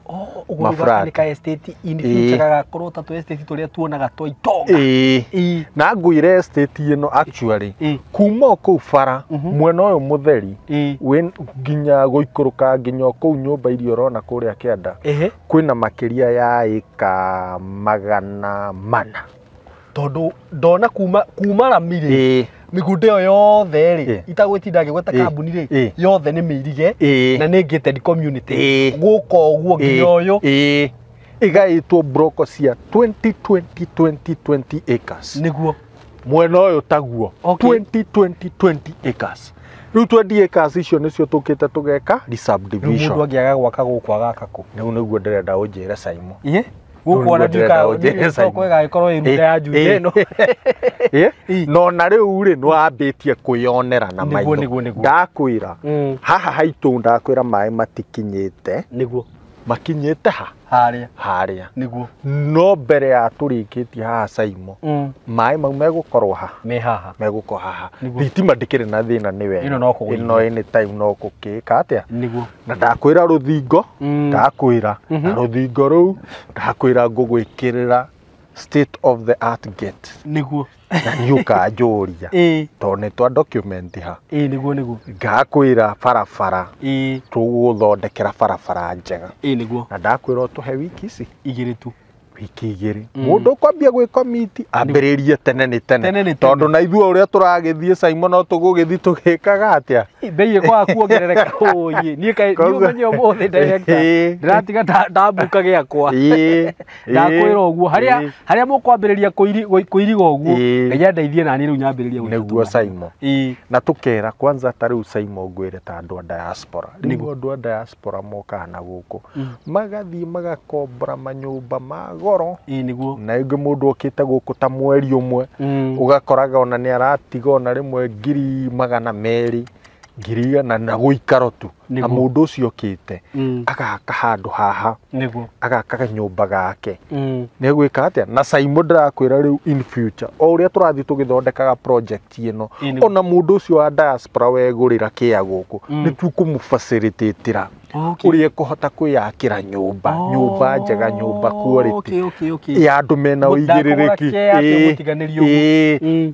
Ũguo mafrat. nĩ ka estate in future gagakorwo ta tũ estate tũrĩa tuonaga twa itonga. Na ngwĩre estate ĩno actually kuma o kũu bara mwena ũyũ mũtheri wĩ nginya gũikũrũka nginya o kũu nyũmba iria ũrona kũrĩa kĩanda kwĩna makĩria ya ĩka 400. Tondũ ndona kuma rami rĩ mĩgũnda ĩyo yothe rĩ itagwĩtinda ngĩgweta kambuni rĩ yothe nĩ mĩirige na nĩ gated community gũka ũguo nginya ũyũ Ĩgaĩtwo broko cia 20 20 20 20 acres. Nĩguo. Mwena ũyũ taguo 20 20 20 acres. Rĩu 20 acres icio nĩcio tũkĩte tũgeka Rĩu subdivision. mũndũ angĩaga gwaka gũkũ agaka kũ? Rĩu nĩguo ndĩrenda ũnjĩre Saimo. Gũkũ ona ndiũĩ ĩgagĩkorwo ĩ runda ya Juja ĩno. No na rĩu rĩ nĩwambĩtie kwĩyonera na maitho. Nĩguo. Ndakwĩra haha haitũ ndakwĩra maĩ matikinyĩte. Nĩguo. Makinyĩte ha? Harĩa. Harĩa. Nĩguo. No mbere ya tũrĩkĩtie haha Saimo maĩ mau megũkorwo ha? Me haha. Megũkorwo haha. Thitima ndĩkĩrĩ na thĩna nĩ wega. Ĩno no kũgũithia. Ĩno anytime no gũkĩka atĩa? Nĩguo. Na ndakwĩra rũthingo, ndakwĩra na rũthingo rũu ndakwĩra ngũgwĩkĩrĩra state of the art gate. Nĩguo. Na nĩ ũkanjũria. Tondũ nĩ twa document ha. Nĩguo nĩguo. Ngakwĩra barabara. Tũgũthondekera barabara njega. Nĩguo. Na ndakwĩra ũtũhe wiki ici igĩrĩ tu. Wiki igĩrĩ. Mũndũ ũkwambia gwĩkomiti ambĩrĩrie tene nĩ tene. Tondũ na ithuĩ ũrĩa tũragĩthiĩ Saimo no tũgũgĩthiĩ tũgĩkaga atĩa? Bei ĩkwaga kuongerereka. Ũyĩ, niĩ kaĩ niĩ ũmenye ũmũthĩ director. Ndĩratiga ndambuka gĩakwa. Ndakwĩra ũguo harĩa mũkwambĩrĩria kũiriga ũguo Ngai andeithie nani rĩu nyambĩrĩrie gwĩka. Nĩguo Saimo. Na tũkera kwanza ta rĩu Saimo ngwĩre ta andũ a diaspora. Rĩu andũ a diaspora mokaga na gũkũ magathiĩ magakombora manyũmba ma goro. Nĩguo. Na ĩngĩ mũndũ okĩte gũkũ ta mweri ũmwe ũgakoraga ona nĩ aratiga ona rĩmwe 200,000 100,000 na gũikaro tu. Na mũndũ ũcio okĩte agaka handũ haha. Nĩguo. Agaka nyũmba gake. Nĩ egwĩka atĩa? Na Saimo ndĩrakwĩra rĩu in future o ũrĩa tũrathiĩ tũgĩthondekaga project ĩno ona mũndũ ũcio wa diaspora wegũrĩra kĩa gũkũ nĩ tũkũmũfacilitatĩra ũrĩa ekũhota kwĩyakĩra nyũmba, nyũmba njega, nyũmba quality ya andũ mena ũigĩrĩrĩki.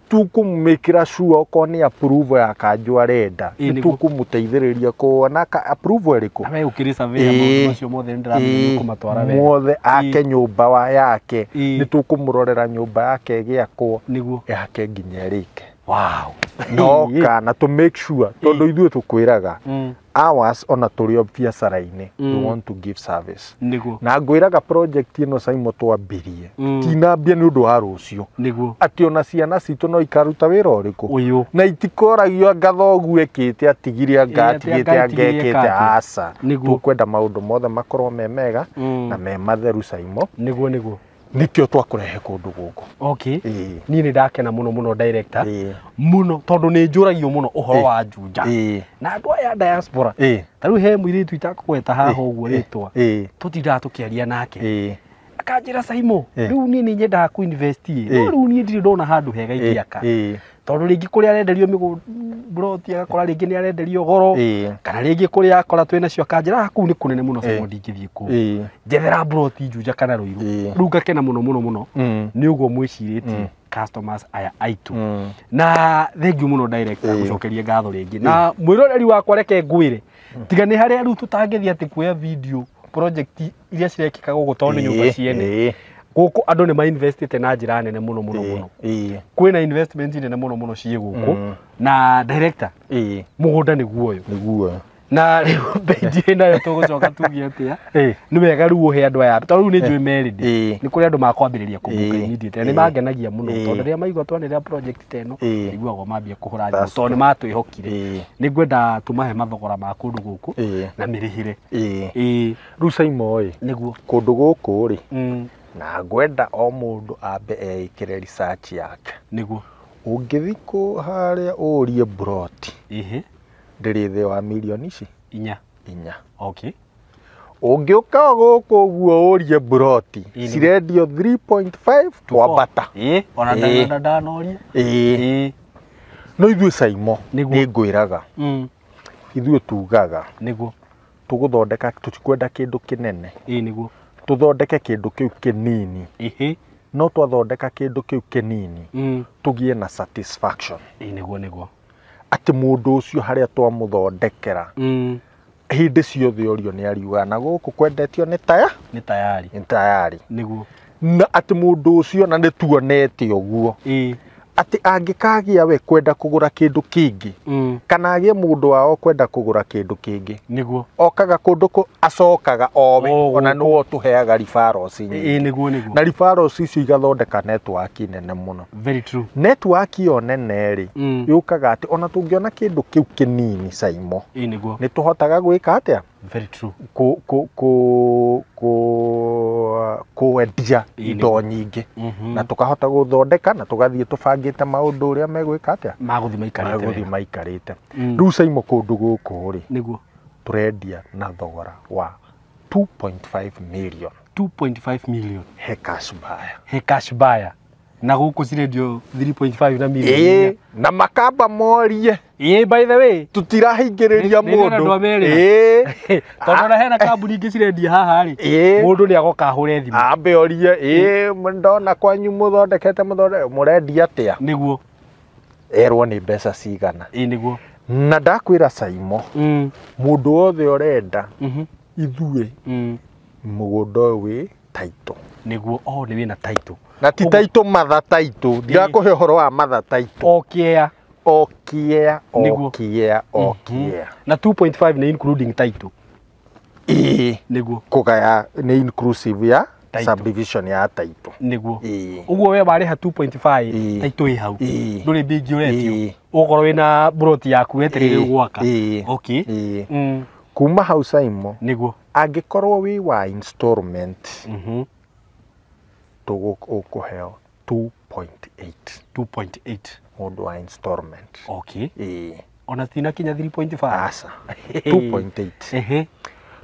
Tũkũmĩkĩra sure okorwo nĩ approval ya kanjũ arenda nĩ tũkũmũteithĩrĩria kuona approval ĩrĩkũ. Mothe ake nyũmba yake nĩ tũkũmũrorera nyũmba yake ĩgĩakwo yake nginya ĩrĩke. Wow. Noka na to make sure tondu ithuĩ tũkwĩraga hours ona tũrĩ o biacara-inĩ, we want to give service. Nĩguo. Na ngwĩraga project ĩno Saimo twambirie tinambia nĩ ũndũ wa rũciũ. Nĩguo. Atĩ ona ciana citũ no ikaruta wĩra ũrĩkũ ũyũ na itikoragio anga thoguo ekĩte atigire anga atigĩte anga ekĩte aca. Tũkwenda maũndũ mothe makorwo me mega na me matheru Saimo. Nĩguo nĩguo. Nikio twakũrehe kũndũ gũkũ. Okay. Niĩ nĩ ndakena mũno mũno director. Mũno tondũ nĩ njũragio mũno ũhoro wa Juja. Na andũ aya diaspora. Ta rĩu he mũirĩtu itakũgweta haha ũguo rĩtwa. Tũtindaga tũkĩaria nake. Akanjĩra Saimo, rĩu niĩ nĩ nyendaga kũ invest no rĩu niĩ ndirĩ ndona handũ hega ingĩaka. Tondũ rĩngĩ kũrĩa arenderio mĩgũnda agakora rĩngĩ nĩ arenderio goro kana rĩngĩ kũrĩa akora twĩ nacio akanjĩra kũu nĩ kũnene mũno Saimo ndingĩthiĩ kũu. Njethera mburoti Juja kana Ruiru. Rĩu ngakena mũno mũno mũno nĩ ũguo mwĩcirĩtie customers aya aitũ. Na thengiũ mũno director gũcokeria ngatho rĩngĩ. Na mwĩroreri wakwa reke ngwĩre tiga nĩ harĩa rĩu tũtangĩthiĩ atĩ kuoya video project iria cirekĩka gũkũ tondũ nĩ nyũmba ciene. Gũkũ andũ nĩ mainvestĩte na njĩra nene mũno mũno mũno. Kwĩna investment nene mũno mũno ciĩ gũkũ. Na director mũgũnda nĩguo ũyũ. Nĩguo. Na rĩu bei ndirĩ nayo tũgũcoka tuge atĩa. Nĩ wega rĩu ũhe andũ aya tondũ rĩu nĩ njũĩ merĩndĩ. Nĩ kũrĩ andũ makwambĩrĩria kũmbuka immediately. Na nĩ mangenagia mũno tondũ rĩrĩa maigua twanĩrĩra project ta ĩno iguagwo mambia kũhũra thimũ tondũ nĩ matwĩhokire. Nĩ ngwenda tũmahe mathogora ma kũndũ gũkũ na mĩrĩhĩre. Rĩu Saimo ĩ nĩguo kũndũ gũkũ rĩ na ngwenda o mũndũ ambe eĩkĩre research yake. Nĩguo. Ũngĩthiĩ kũ harĩa ũrie mburoti ndĩrĩ thĩ wa mirioni ici inya. Inya. Okay. Ũngĩũka gũkũ ũguo ũrie mburoti cirendio 3.5 kwambata. Ona ndanoria. No ithuĩ Saimo nĩ ngwĩraga ithuĩ tugaga nĩguo tũgũthondeka tũtikwenda kĩndũ kĩnene. Nĩguo. Tũthondeke kĩndũ kĩu kĩnini. No twathondeka kĩndũ kĩu kĩnini tũgĩe na satisfaction. Nĩguo nĩguo. Atĩ mũndũ ũcio harĩa twamũthondekera hĩndĩ ciothe orio nĩ ariugaga na gũkũ kwendetio nĩ taya nĩ tayari. Nĩ tayari. Nĩguo. Na atĩ mũndũ ũcio na nĩ tuonete ũguo atĩ angĩkagĩa we kwenda kũgũra kĩndũ kĩngĩ kana agĩe mũndũ wao kwenda kũgũra kĩndũ kĩngĩ nĩguo okaga kũndũ kũ acokaga owe ona nĩwe ũtũheaga referrals nyingĩ. Nĩguo nĩguo. Na referrals icio igathondeka network nene mũno. Very true. Network ĩyo nene rĩ yũkaga atĩ ona tũngĩona kĩndũ kĩu kĩnini Saimo nĩguo nĩ tũhotaga gwĩka atĩa Very true. Kwendia indo nyingĩ na tũkahota gũthondeka na tũgathiĩ tũbangĩte maũndũ ũrĩa megwĩka atĩa magũthiĩ maikarĩte magũthiĩ maikarĩte. Rĩu Saimo kũndũ gũkũ rĩ nĩguo tũrendia na thogora wa 2.5 million. 2.5 million he cash buyer. He cash buyer. Na gũkũ cirendio 3.5 na million. Na makamba morie. By the way tutirahingĩrĩria mũndũ. Tondũ ona hena kambuni ingĩ cirendia haha rĩ mũndũ nĩ agoka ahũre thimũ ambe orie ndona kwanyu mũthondekete mũrendia atĩa. Nĩguo. Erwo nĩ mbeca cigana. Nĩguo. Na ndakwĩra Saimo mũndũ wothe ũrenda ithuĩ mũgũnda ũyũ wĩ title. Nĩguo. Nĩ wĩna title. Na ti title matha title. Ndirakũhe ũhoro wa matha title. Okiea. Okiea, okiea, okiea. Na 2.5 nĩ including title. Nĩguo. Kũgaya nĩ inclusive ya subdivision ya title. Nĩguo. Ũguo we warĩha 2.5 title ĩ hau. Ndũrĩ mbia ingĩ ũretio. Ũgũkorwo wĩna mburoti yaku wetereire gwaka. Okay. Kuma hau Saimo nĩguo angĩkorwo wĩ wa installment ũkũheo 2.8. 2.8 mũndũ wa installment. Okay. Ona tinakinya 3.5. Aca. 2.8.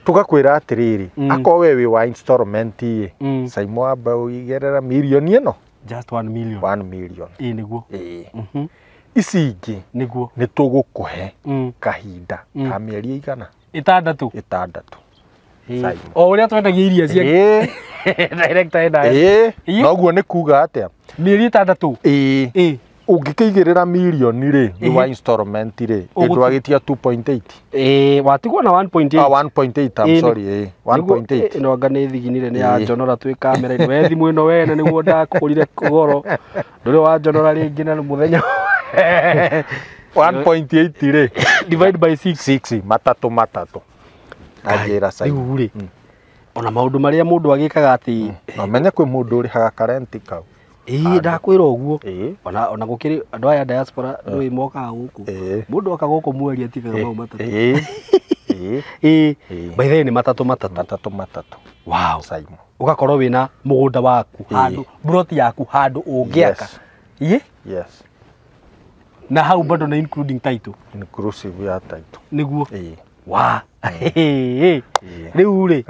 Tũgakwĩra atĩrĩrĩ akorwo we wĩ wa installment ĩ Saimo amba ũigĩrĩra mirioni ĩno just 1 million. 1 million. Nĩguo. Ici ingĩ nĩguo nĩ tũgũkũhe kahinda ka mĩeri igana ĩtandatũ. Ĩtandatũ. O ũrĩa twendagia iria cia director ena. Noguo nĩ kuga atĩa mĩeri ĩtandatũ. Ũngĩkĩigĩrĩra mirioni rĩ nĩ wa installment rĩ ĩndwagĩtia 2.8. Watigwo na 1.8. 1.8 I'm sorry. 1.8. No anga nĩ thiginire nĩ ya njonora twĩ kamera-inĩ. We thimũ ĩno wene nĩguo ndakũgũrire goro. Ndũrĩ wa njonora rĩngĩ na mũthenya. 1.8 rĩ divide by 6 6 matatũ matatũ. Anjĩra Simon. Rĩu rĩ ona maũndũ marĩa mũndũ agĩkaga atĩ No menye kwĩ mũndũ ũrĩhaga karenti kau. Ĩĩ ndakwĩra ũguo. Ĩĩ. Ona gũkĩrĩ andũ aya diaspora ndũĩ mokaga gũkũ. Mũndũ oka gũkũ mweri atigaga mau matatũ. Ĩĩ. Ĩĩ. Ĩĩ. By the way nĩ matatũ matatũ. Matatũ matatũ. Wow. Simon. Ũgakorwo wĩna mũgũnda waku handũ plot yaku handũ ũngĩaka. Ĩĩ. Yes. Na hau bado na including title. Inclusive ya title. Nĩguo. Ĩĩ. Wa. Rĩu rĩ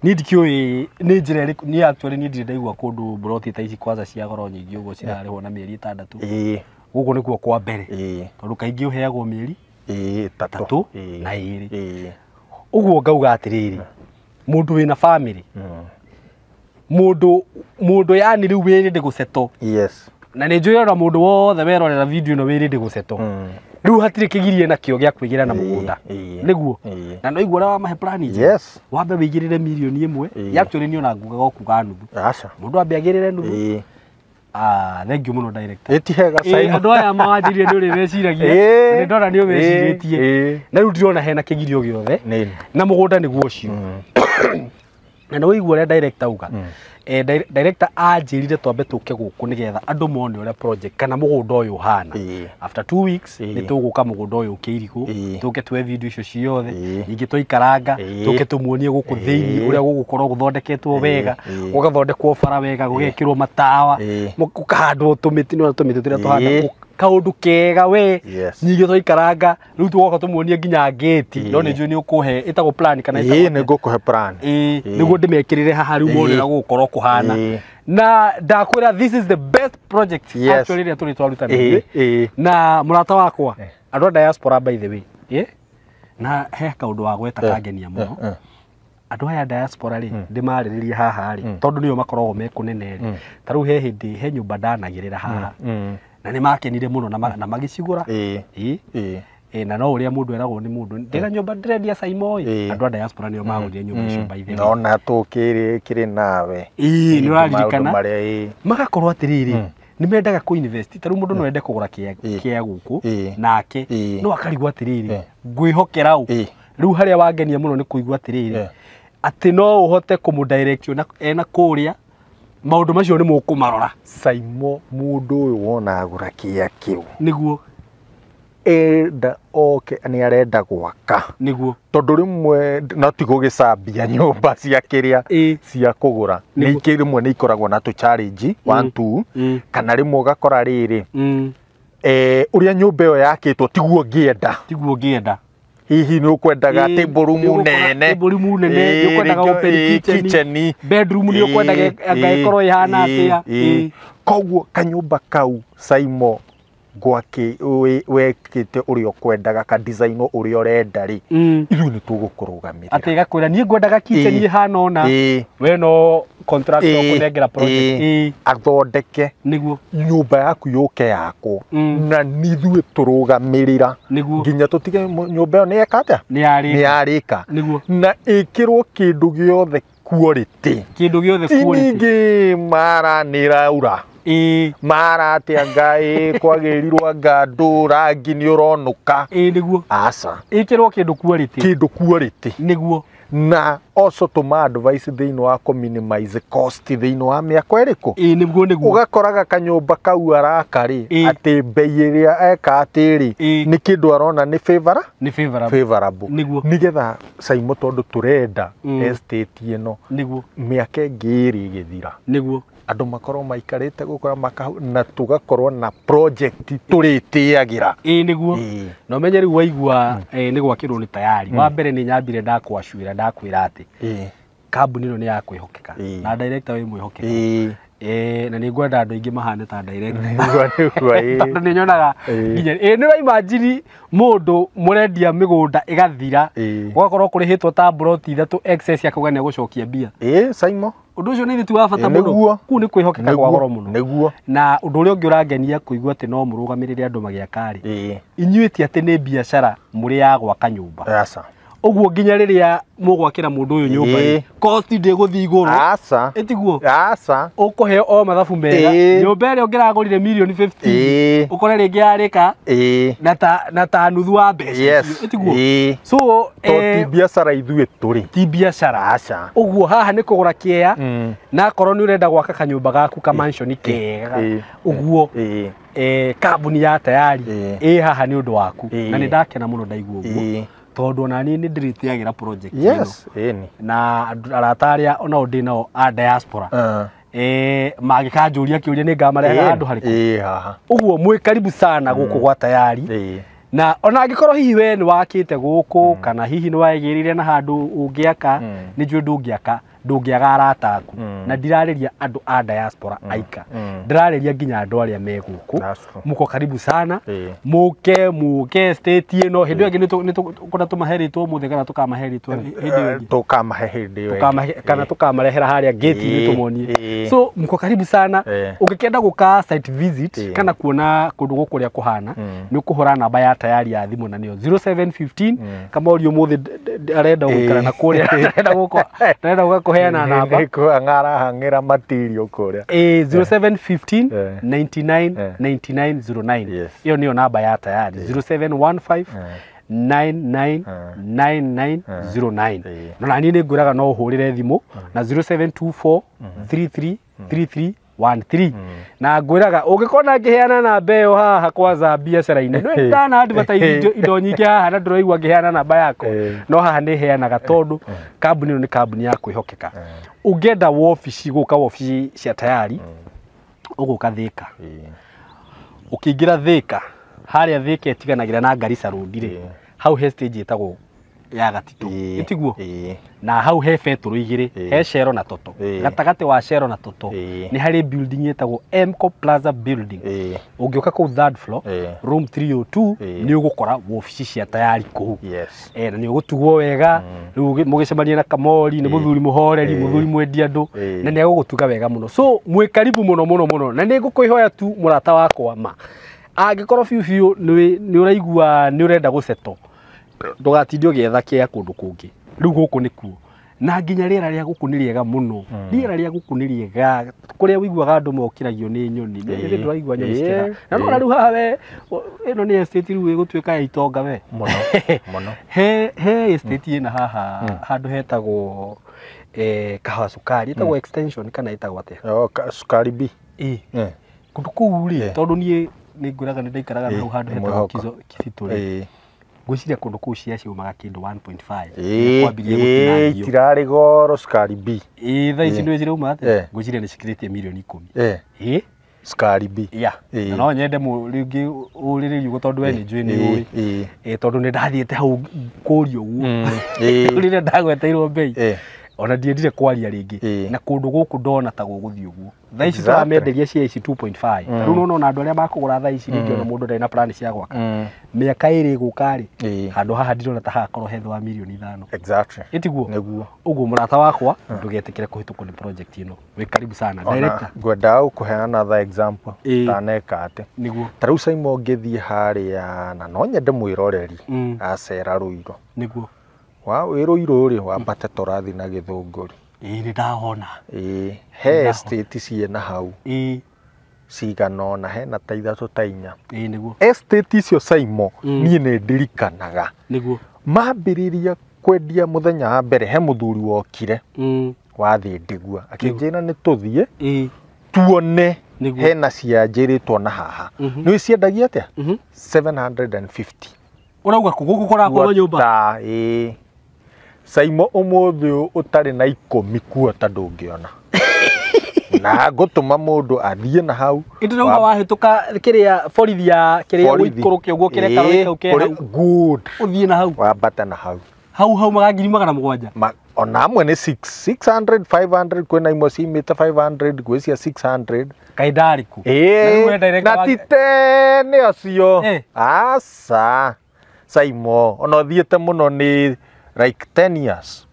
niĩ ndikĩũĩ nĩ njĩra ĩrĩkũ niĩ actually niĩ ndirĩ ndaigua kũndũ mburoti ta ici kwanza cia goro nyingĩ ũguo cirarĩhwo na mĩeri 6. Ĩĩ. Gũkũ nĩkuo kwa mbere. Ĩĩ. Tondũ kaingĩ ũheagwo mĩeri Ĩĩ 3 Ĩĩ. na 2. Ĩĩ. Ũguo ngauga atĩrĩrĩ mũndũ wĩna family mũndũ yani rĩu wĩ ready gũsettle. Yes. Na nĩ njũĩ ona mũndũ wothe werorera video ĩno wĩ ready gũsettle. Rĩu hatirĩ kĩgirie nakĩo gĩa kwĩgĩra na mũgũnda. Nĩguo. Na no igua ũrĩa wamahe plan njega. Yes. Wambe wĩigĩrĩre mirioni 1. Actually niĩ ona ngugaga ũkuga nuthu. Aca. Mũndũ ambe agĩrĩre nuthu. Ĩĩ. Ah, thank you mũno director. Ĩti hega Simon. Andũ aya mawanjĩrire nĩ ũrĩ meciragia. Nĩ ndona nĩ ũmecirĩtie. Na rĩu ndirona hena kĩgirio gĩothe. Na mũgũnda nĩguo ũcio. Na nĩ waigua ũrĩa director auga. Director anjĩrire twambe tũke gũkũ nĩgetha andũ mone ũrĩa project kana mũgũnda ũyũ ũhana. After 2 weeks nĩ tũgũka mũgũnda ũyũ Kĩirigũ, tũke tuoe video icio ciothe, ningĩ twaikaranga, tũke tũmuonie gũkũ thĩinĩ ũrĩa gũgũkorwo gũthondeketwo wega, gũgathondekwo bara wega, gũgekĩrwo matawa, gũkahandwo tũmĩtĩ nĩ tũmĩtĩ tũrĩa tũhanda kaũndũ kega we. Ningĩ twaikaranga rĩu tũgoka tũmuonie nginya ngĩti, no nĩ njũĩ nĩ ũkũhe ĩtagwo plan kana ĩtagwo. Ĩĩ nĩ ngũkũhe plan. Ĩĩ nĩguo ndĩmekĩrĩre haha rĩu mone ũrĩa gũgũkorwo kũhana. Na ndakwĩra this is the best project actually ĩrĩa tũrĩ twaruta na ithuĩ. Na mũrata wakwa andũ a diaspora by the way. Na he kaũndũ wa gweta kangenia mũno. Andũ aya diaspora rĩ ndĩmarĩrĩrie haha rĩ tondũ nĩo makoragwo me kũnene rĩ. Ta rĩu he hĩndĩ he nyũmba ndanagĩrĩra haha. Na nĩ makenire mũno na magĩcigũra. Ĩĩ. Na no ũrĩa mũndũ eragwo nĩ mũndũ ndĩra nyũmba ndĩrendia Saimo ĩ. Andũ a diaspora nĩo magũrire nyũmba icio by the way. Nona tũkĩrĩ nawe. Ĩĩ nĩ ũraririkana. Magakorwo atĩrĩrĩ nĩ mendaga kũ invest ta rĩu mũndũ no ende kũgũra kĩa gũkũ nake no akarigwo atĩrĩrĩ ngwĩhokera ũ. Rĩu harĩa wangenia mũno nĩ kũigua atĩrĩrĩ atĩ no ũhote kũmũ direct ena kũrĩa maũndũ macio nĩ mũkũmarora. Saimo mũndũ ũyũ wona agũra kĩa kĩu. Nĩguo. Enda oke nĩ arenda gwaka. Nĩguo. Tondũ rĩmwe no ti gũgĩcambia nyũmba cia kĩrĩa cia kũgũra. Nĩ rĩmwe nĩ ikoragwo na tũ challenge 1 2 kana rĩmwe ũgakora rĩrĩ ũrĩa nyũmba ĩyo yakĩtwo tiguo ngĩenda. Tiguo ngĩenda. Hihi nĩ ũkwendaga table room nene. Table room nene, nĩ ũkwendaga open kitchen, bedroom nĩ ũkwendaga anga ĩkorwo ĩhana atĩa. Koguo kanyũmba kau Saimo gwake wekĩte ũrĩa ũkwendaga ka design ũrĩa ũrenda rĩ ithuĩ nĩ tũgũkũrũgamĩrĩra. Atĩ gakwĩra niĩ ngwendaga kitchen ĩhana ũna we no contract ũkũnengera project. Athondeke nĩguo nyũmba yaku yũke yakwo na nithuĩ tũrũgamĩrĩra nginya tũtige nyũmba ĩyo nĩ yeka atĩa nĩ yarĩka na ĩkĩrwo kĩndũ gĩothe quality. Kĩndũ gĩothe quality. Ningĩ mara nĩ ĩraura. Mara atĩa ngai kwagĩrirwo anga ndũ rangi nĩ ũronũka. Ĩĩ nĩguo. Aca. Ĩkĩrwo kĩndũ quality. Kĩndũ quality. Nĩguo. Na also tũma advice thĩinĩ wa kũ minimize cost thĩinĩ wa mĩako ĩrĩkũ. Ĩĩ nĩguo nĩguo. Ũgakoraga kanyũmba kau araka rĩ atĩ bei ĩrĩa eka atĩ rĩ nĩ kĩndũ arona nĩ favor. Nĩ favorable. Favorable. Nĩguo. Nĩgetha Saimo tondũ tũrenda estate ĩno. Nĩguo. Mĩaka ĩngĩ ĩrĩ ĩgĩthira. Nĩguo. Andũ makorwo maikarĩte gũkora makahu na tũgakorwo na project tũrĩtĩagĩra. Ĩĩ nĩguo. Na ũmenye rĩu waigua nĩ gwakĩrwo nĩ tayari. Wa mbere nĩ nyambire ndakwacwĩra ndakwĩra atĩ kambuni ĩno nĩ ya kwĩhokeka na director wĩ mwĩhokeku. Na nĩ ngwenda andũ aingĩ mahane ta director. Nĩguo Tondũ nĩ nyonaga nginya nĩ wa imagine mũndũ mũrendia mĩgũnda ĩgathira gũgakorwo kũrĩhĩtwo ta plot 3 excess akauga nĩ egũcokia mbia. Ĩĩ Saimo. Ũndũ ũcio nĩ ti wa bata mũno. Kũu nĩ kwĩhokeka kwa goro mũno. Nĩguo. Na ũndũ ũrĩa ũngĩ ũrangenia kũigua atĩ no mũrũgamĩrĩre andũ magĩaka rĩ. Inyuĩ ti atĩ nĩ biacara mũrĩ ya gwaka nyũmba. Aca. Ũguo nginya rĩrĩa mũgwakĩra mũndũ ũyũ nyũmba ĩ, cost ndĩgũthiĩ igũrũ. Aca. Ĩtiguo? Aca. Ũkũheo o mathabu mega. Nyũmba ĩrĩa ũngĩragũrire mirioni 50 ũkore rĩngĩ yarĩka na ta nuthu wa mbeca icio. Ĩtiguo? So to ti biacara ithuĩ tũrĩ. Ti biacara. Aca. Ũguo haha nĩ kũgũra kĩea na akorwo nĩ ũrenda gwaka kanyũmba gaku ka mansion kega ũguo kambuni ya Tayari ĩ haha nĩ ũndũ waku. Na nĩ ndakena mũno ndaigua ũguo tondũ ona niĩ nĩ ndĩrĩtĩagĩra project ĩno. Yes, ĩni. Na arata arĩa onao ndĩ nao a diaspora mangĩkanjũria kĩũria nĩ ngamarehera handũ harĩkũ. Ĩ haha. Ũguo mwĩ karibu sana gũkũ gwa Tayari. Na ona angĩkorwo hihi we nĩ wakĩte gũkũ kana hihi nĩ waigĩrĩire na handũ ũngĩaka, nĩ njũĩ ndũngĩaka, ndũngĩaga arata aku. Na ndirarĩria andũ a diaspora aika, ndĩrarĩria nginya andũ arĩa me gũkũ. Muko karibu sana, mũke mũke state ĩno. Hĩndĩ ĩyo ĩngĩ nĩ tũkũrĩa tũmahe rĩtwa ũmũthĩ kana tũkamahe rĩtwa hĩndĩ ĩyo ĩngĩ? Tũkamahe hĩndĩ ĩyo ĩngĩ. Kana tũkamarehera harĩa gate-inĩ tũmonie. So mko karibu sana. Ũngĩkenda gũka site visit kana kuona kũndũ gũkũ ũrĩa kũhana, nĩ ũkũhũra namba ya Tayari ya thimũ na nĩyo 0715. Kama ũria ũmũthĩ arenda gũikara na kũrĩa arenda gũka arenda gũka kũheana namba. Nĩ kũhang'ara material kũrĩa. 0715 99 99 09. Ĩyo nĩyo namba ya Tayari. 0715 99 99 09. No na niĩ nĩ ngwĩraga no ũhũrĩre thimũ na 0724 33 33 13. Na ngwĩraga ũngĩkona ngĩheana namba ĩyo haha kwanza biacara-inĩ, nĩ ndana advertise indo nyingĩ haha na ndĩraigua ngĩheana namba yakwa, no haha nĩ heanaga tondũ kambuni ĩno nĩ kambuni ya kwĩhokeka. Ũngĩenda wobici gũka wobici cia Tayari, ũgũka Thika. Ũkĩingĩra Thika, harĩa Thika ĩtiganagĩra na Garissa Road rĩ, hau he stage ĩtagwo ya Gatitũ. Ĩtiguo? Na hau he betũrũ igĩrĩ, he Shell na Toto. Gatagatĩ wa Shell na Toto nĩ harĩ building ĩtagwo Mco Plaza building. Ũngĩũka kũu third floor, room 302, nĩ ũgũkora wobici cia Tayari kũu. Na nĩ ũgũtugwo wega, rĩu mũgĩcemania na Kamori, nĩ mũthuri mũhoreri, mũthuri mwendi andũ, na nĩ egũgũtuga wega mũno. So mwĩ karibu mũno mũno mũno, na nĩ ngũkwĩhoya tu mũrata wakwa ma, angĩkorwo biũ biũ nĩ ũraigua nĩ ũrenda gũceto, ndũgatinde ũgĩetha kĩa kũndũ kũngĩ. Rĩu gũkũ nĩkuo. Na nginya rĩera rĩa gũkũ nĩ rĩega mũno. Rĩera rĩa gũkũ nĩ rĩega, kũrĩa ũiguaga andũ mokĩragio nĩ nyoni. Nĩ ndũraigua nyoni cikĩra. Na no rĩu haha we, ĩno nĩ estate rĩu ĩgũtuĩka ya itonga we. Mũno, mũno. He estate ĩna haha handũ hetagwo Kahawa Sukari, ĩtagwo extension kana ĩtagwo atĩa? Sukari B. Kũndũ kũu rĩ, tondũ niĩ nĩ ngwĩraga nĩ ndaikaraga hau handũ hetagwo Kizito rĩ. Ngwĩciria kũndũ kũu cia ciumaga kĩndũ 1.5. Kwambirie gũtinangio. Itirarĩ goro Sukari B. Thaa ici nĩ cirauma atĩa? Ngwĩciria nĩ cikĩrĩtie mirioni 10. Sukari B. Na no nyende rĩngĩ ũrĩrĩrie ũguo tondũ we nĩ njũĩ nĩ ũĩ. Tondũ nĩ ndathiĩte hau kũria ũguo. Rĩrĩa ndagweteirwo mbei. Ona ndiendire kwaria rĩngĩ. Na kũndũ gũkũ ndona ta gũgũthiĩ ũguo. Thaa ici tũramenderia cia ici 2.5. Rĩu nĩwona andũ arĩa makũgũra thaa ici rĩngĩ ona mũndũ ndarĩ na plan cia gwaka. Mĩaka ĩrĩ ĩgũka rĩ, handũ haha ndirona ta hagakorwo he thĩ wa mirioni 5. Exactly. Ĩtiguo? Nĩguo. Ũguo mũrata wakwa, ndũgetĩkĩre kũhĩtũkwo nĩ project ĩno. Wĩ karibu sana. Director. Ngwendaga gũkũheana another example ndaneka atĩ. Nĩguo. Ta rĩu Simon ngĩthiĩ harĩa na no nyende mwĩroreri acera Ruiru. Nĩguo. Wa wĩ Ruiru rĩ, wambate tũrathiĩ na Gĩthũngũri. Nĩ ndahona. He estate ciĩna hau. Cigana ũna, hena ta 3 ta 4. Nĩguo. Estate icio Simon, niĩ nĩ ndirikanaga. Nĩguo. Mambĩrĩria kwendia mũthenya wa mbere, he mũthuri wokire wathiĩ Ndigua, akĩnjĩra nĩ tũthiĩ tuone hena cia njĩrĩtwo na haha. Nĩ ciendagia atĩa? 750. Ũrauga kũ gũkũ kũrakorwo nyũmba? Simon ũmũthĩ ũtarĩ na 10 kuota ndũngĩona. Na ngũtũma mũndũ athiĩ na hau. Ĩndĩ wahĩtũka kĩrĩa borithi ya kĩrĩa ũikũrũke ũguo kĩrĩa karori kau ke hau. Good. Ũthiĩ na hau. Wambate na hau. Hau hau maga 700,000. Ona amwe nĩ 600, 500, kwĩna imwe ciumĩte 500, gwĩ cia 600. Kaĩ ndarĩ kũ? Na ti tene acio. Aca. Simon, ona ũthiĩte mũno nĩ like 10 years.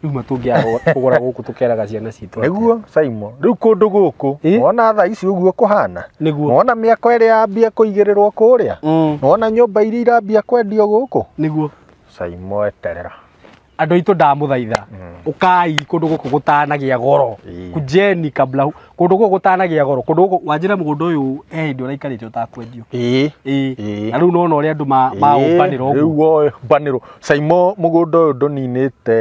Rĩu matũngĩaga kũgũra gũkũ tũkeraga ciana citũ. Nĩguo Simon, rĩu kũndũ gũkũ wona thaa ici ũguo kũhana. Wona mĩako ĩrĩa yambia kũigĩrĩrwo kũrĩa. Wona nyũmba iria irambia kwendio gũkũ. Nĩguo. Saimo eterera. Andũ aitũ ndamũthaitha ũkai kũndũ gũkũ gũtanagĩa goro. Kujeni kabla kũndũ gũkũ gũtanagĩa goro, kũndũ gũkũ wanjĩra mũgũnda ũyũ he hĩndĩ ũraikarĩte ũtakwendio. Ĩĩ. Na rĩu nona ũrĩa andũ maũmbanĩra ũguo. Rĩu ũmbanĩrwo. Saimo mũgũnda ũyũ ndũninĩte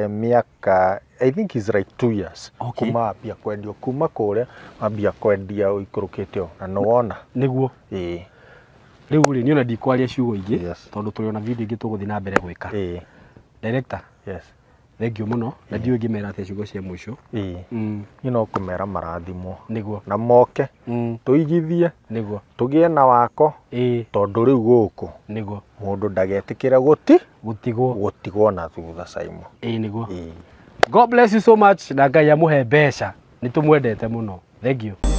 mĩaka, I think is like 2 years. Kuma ambia kwendio, kuma kũrĩa ambia kwendia ũikũrũkĩte ũũ na nĩwona. Nĩguo. Ĩĩ. Rĩu rĩ niĩ ona ndikwaria ciugo ingĩ tondũ tũrĩ ona video ingĩ tũgũthiĩ na mbere gwĩka. Ĩĩ. Director. Yes. Thank you mũno na ndiũĩ ngĩmera atĩa ciugo cia mũico. Ĩĩ. Niĩ no kũmera marathimwo. Nĩguo. Na moke. Tũigithie. Nĩguo. Tũgĩe na wako. Ĩĩ. Tondũ rĩu gũkũ. Nĩguo. Mũndũ ndagetĩkĩra gũtigwo. Gũtigwo na thutha Saimo. Ĩĩ nĩguo. Ĩĩ. God bless you so much na Ngai amũhe mbeca. Nĩ tũmwendete mũno. Thank you.